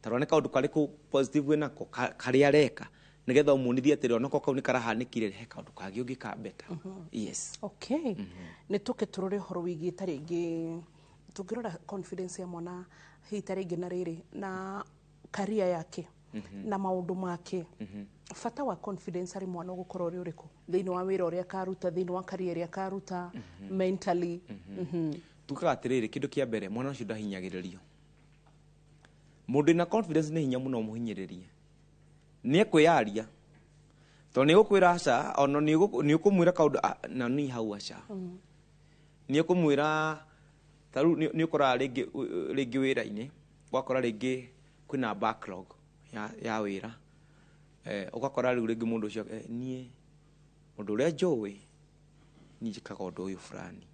ta rora nĩ kaũndũ karĩkũ positive wĩnako karĩa areka, nĩgetha ũmuonithie atĩrĩ, onokorwo kau nĩ karahanĩkire, he kaũndũ kangĩ ũngĩka better. Yes. Okay, nĩ tũke tũrore ũhoro wĩgiĩ ta rĩngĩ tũngĩrora confidence ya mwana hihi ta rĩngĩ na rĩrĩ na career yake na maũndũ make. Bata wa confidence harĩ mwana ũgũkorwo ũrĩ ũrĩkũ thĩinĩ wa wĩra ũrĩa akaruta, thĩinĩ wa career ĩrĩa akaruta, mentally? Tugaga atĩrĩrĩ, kĩndũ kĩa mbere, mwana ũcio ndahinyagĩrĩrio. Mũndũ wĩna confidence nĩ hinya mũno ũmũhinyĩrĩrie, nĩ ekwĩyaria, tondũ nĩ egũkwĩra aca, ona nĩ ũkũmwĩra kaũndũ na niĩ hau aca. Nĩ ũkũmwĩra ta rĩu nĩ ũkoraga rĩngĩ wĩra-inĩ, ũgakora rĩngĩ kwĩna backlog ya wĩra, ũgakora rĩu rĩngĩ mũndũ ũcio, niĩ Ũndũ ũrĩa njũĩ niĩ njĩkaga ũndũ ũyũ fulani,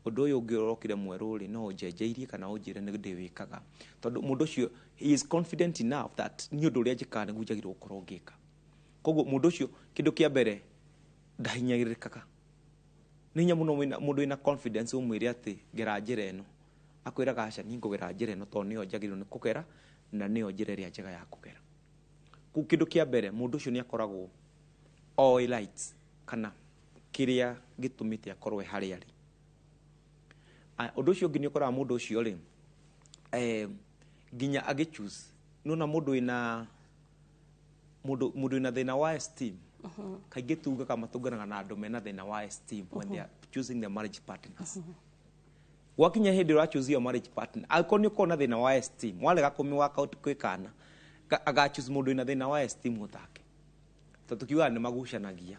ũndũ ũyũ ũngĩ ũrokire mwerũ rĩ, no ũnjenjeirie kana ũnjĩre nĩ ndĩwĩkaga, tondũ mũndũ ũcio he is confident enough that niĩ ũndũ ũrĩa njĩkaga nĩguo njagĩrĩirwo gũkorwo ngĩka. Koguo mũndũ ũcio kĩndũ kĩa mbere ndahinyagĩrĩrĩkaga. Nĩ hinya mũno mũndũ wĩna confidence ũmwĩre atĩ gera njĩra ĩno, akwĩraga aca, niĩ ngũgera njĩra ĩno tondũ nĩyo njagĩrĩirwo nĩ kũgera na nĩyo njĩra ĩrĩa njega ya kũgera. Kũu kĩndũ kĩa mbere mũndũ ũcio nĩ akoragwo oĩ lights kana kĩrĩa gĩtũmĩte akorwo e harĩa arĩ. Aya, ũndũ ũcio ũngĩ nĩ ũkoraga mũndũ ũcio rĩ, nginya agĩ choose, nĩwona mũndũ wĩna thĩna wa esteem, kaingĩ tugaga matũnganaga na andũ mena thĩna wa esteem when they are choosing their marriage partners. Gwakinya hĩndĩ ũra choose your marriage partner, angĩkorwo nĩ ũkorwo na thĩna wa esteem, warega kũmĩ work out kwĩ kana aga choose mũndũ wĩna thĩna wa esteem ũtake, tondũ tukiugaga nĩ magucanagia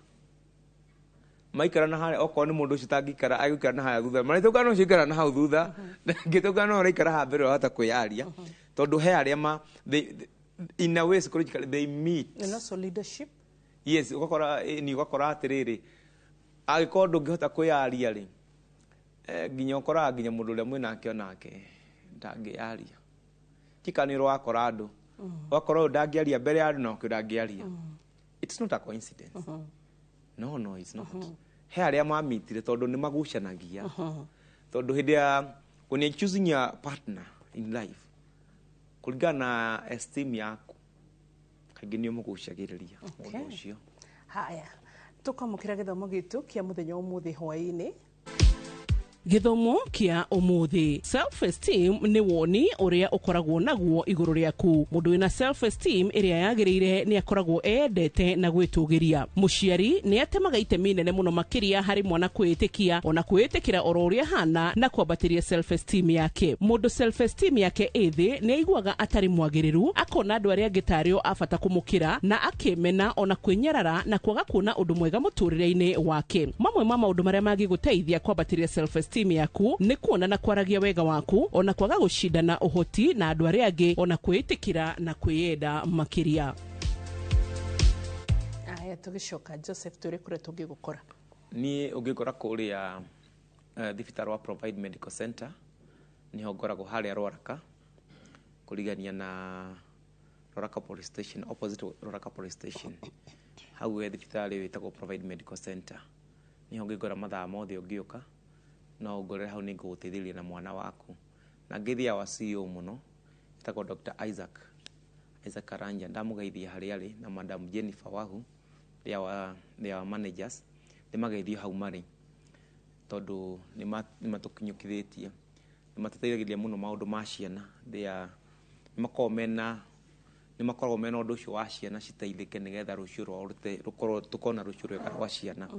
maikara na harĩa, okorwo nĩ mũndũ ũcio tangĩikara agũikara na harĩa thutha, marĩtũngana ũcio ikara na hau thutha, ngĩtũngana no ũraikara haha mbere ũrahota kwĩyaria, tondũ he arĩa ma in a way psychologically they meet. And also leadership. Yes, ũgakora ni ũgakora atĩrĩrĩ, angĩkorwo ndũngĩhota kwĩyaria rĩ, nginya ũkoraga nginya mũndũ ũrĩa mwĩnake onake ndangĩyaria. Tika nĩ ũrakora andũ, ũgakora ũyũ ndangĩaria mbere ya andũ na ũkĩ ndangĩaria. It's not a coincidence. No, no, it's not. He arĩa mamitire tondũ nĩ magucanagia, tondũ hĩndĩ ya when you're choosing your partner in life, kũringana na esteem yaku, kaingĩ nĩ ũmũgucagĩrĩria mũndũ ũcio. Haya, tũkwamũkĩra gĩthomo gitũ kĩa mũthenya ũmũthĩ hwaĩ-inĩ. Gĩthomo kĩa ũmũthĩ, self esteem nĩ woni ũrĩa ũkoragwo naguo igũrũ rĩaku. Mũndũ wĩna self esteem ĩrĩa yagĩrĩire nĩ akoragwo eyendete na gwĩtũgĩria. Mũciari nĩ atemaga itemi nene mũno makĩria harĩ mwana kwĩĩtĩkia ona kwĩĩtĩkĩra oro ũrĩa hana na kwambatĩria self esteem yake. Mũndũ self esteem yake ĩ thĩ nĩ aiguaga atarĩ mwagĩrĩru, akona andũ arĩa angĩ tarĩo a bata kũmũkĩra, na akĩmena ona kwĩnyarara na kwaga kuona ũndũ mwega mũtũrĩre-inĩ wake. Mamwe ma maũndũ marĩa mangĩgũteithia kwambatĩria self esteem yaku nĩ kuona na kwaragia wega waku, ona kwaga gũcindana ũhoti na andũ arĩa angĩ, ona kwĩĩtĩkĩra na kwĩyenda makĩria. Aya, tũgĩcoka Joseph, tũrĩ kũrĩa tũngĩgũkora? Niĩ ũngĩngora kũrĩa thibitarĩ wa Provide Medical Center, nĩho ngoragwo harĩa Rwaraka, kũrigania na Rwaraka Police Station, opposite Rwaraka Police Station, hau he thibitarĩ wĩtagwo Provide Medical Center, nĩho ũngĩngora mathaa mothe. Ũngĩũka no ũngorere hau, nĩ ngũgũteithĩrĩria na mwana waku. Na ngĩthia wa CEO mũno ĩtagwo Dr. Isaac Karanja, ndamũgeithia harĩa arĩ, na Madam Jennifer Wahu, they are managers, ndĩmageithio hau marĩ, tondũ nĩ matũkinyũkithĩtie, nĩ matũteithagĩrĩria mũno maũndũ ma ciana. They are nĩ makoragwo mena ũndũ ũcio wa ciana citeithĩke nĩgetha rũciũ rwao rũkorwo tũkorwo na rũciũ rwega rwa ciana.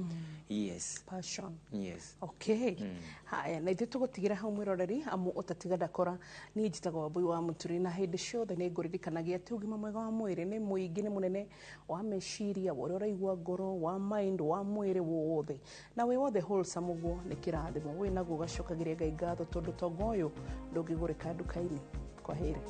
Yes. Passion. Yes. Okay. Haya, na ithuĩ tũgũtigĩra hau mwĩroreri, amu ũtatiga ndakora. Niĩ njĩtagwo Wambui wa Mũturi, na hĩndĩ ciothe nĩ ngũririkanagia atĩ ũgima mwega wa mwĩrĩ nĩ mũingĩ, nĩ mũnene wa meciria, wa ũrĩa ũraigua ngoro, wa mind, wa mwĩrĩ wothe, na wĩ wothe wholesome ũguo nĩ kĩrathimo wĩ naguo. Ũgacokagĩria Ngai ngatho, tondũ tonga ũyũ ndũngĩgũrĩka nduka-inĩ. Kwa heri.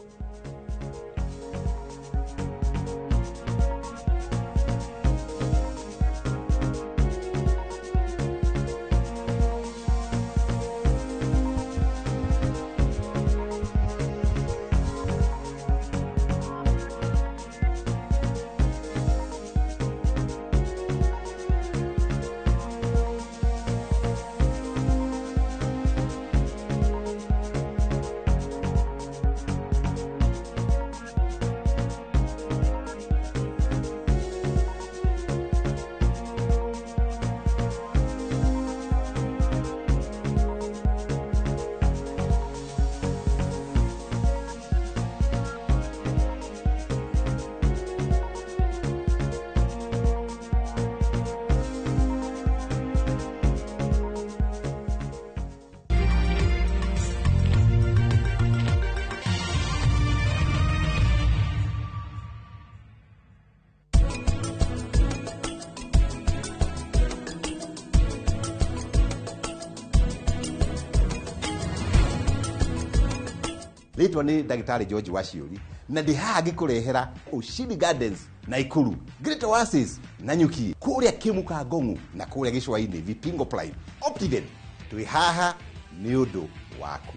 Rĩtwa nĩ ndagĩtarĩ George Waciũri na ndĩ haha ngĩkũrehera Ushindi Gardens Naikuru, Great Oasis Nanyuki, kũrĩa Kĩmuka Ngong'u na kũrĩa Gĩcũa-inĩ Vipingo Prime Optiven. Twĩ haha nĩ ũndũ waku.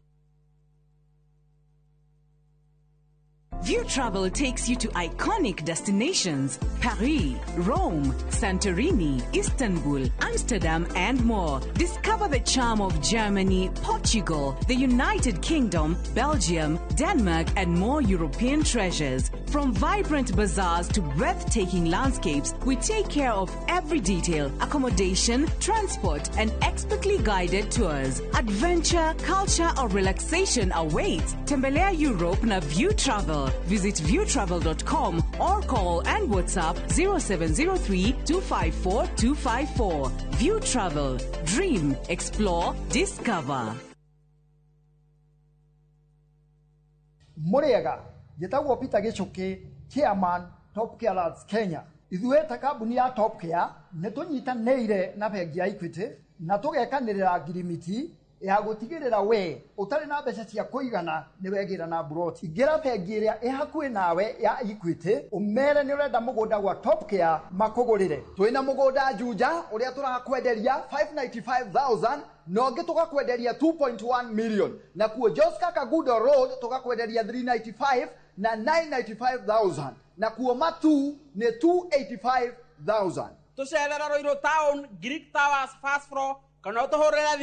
View Travel takes you to iconic destinations Paris, Rome, Santorini, Istanbul, Amsterdam, and more. Discover the charm of Germany, Portugal, the United Kingdom, Belgium, Denmark, and more European treasures. From vibrant bazaars to breathtaking landscapes, we take care of every detail: accommodation, transport, and expertly guided tours. Adventure, culture, or relaxation awaits. Tembelea Europe na View Travel. Visit viewtravel.com or call and WhatsApp 0703 254 254. View Travel. Dream, explore, discover. Mũrĩega, njĩtagwo Peter Gĩchũkĩ, chairman Top Care Lads Kenya. Ithuĩ ta kambuni ya Top Care nĩ tũnyitanĩire na bengi ya Equity na tũgekanĩrĩra ngirimiti ya gũtigĩrĩra we ũtarĩ na mbeca cia kũigana nĩ wegĩra na mburoti. Ingĩra bengi ĩrĩa ĩ hakuhĩ nawe ya Equity, ũmere nĩ ũrenda mũgũnda gwa Top Care makũgũrĩre. Twĩna mũgũnda Juja ũrĩa tũrakwenderia 595,000 na ũngĩ tũgakwenderia 2.1 million, nakuo Joska Kagudo Road tũgakwenderia 395 na 995,000, nakuo Matu nĩ 285,000. Tũcerera Ruiru Town, Greek Towers first floor, kana ũtũhũrĩre thimũ.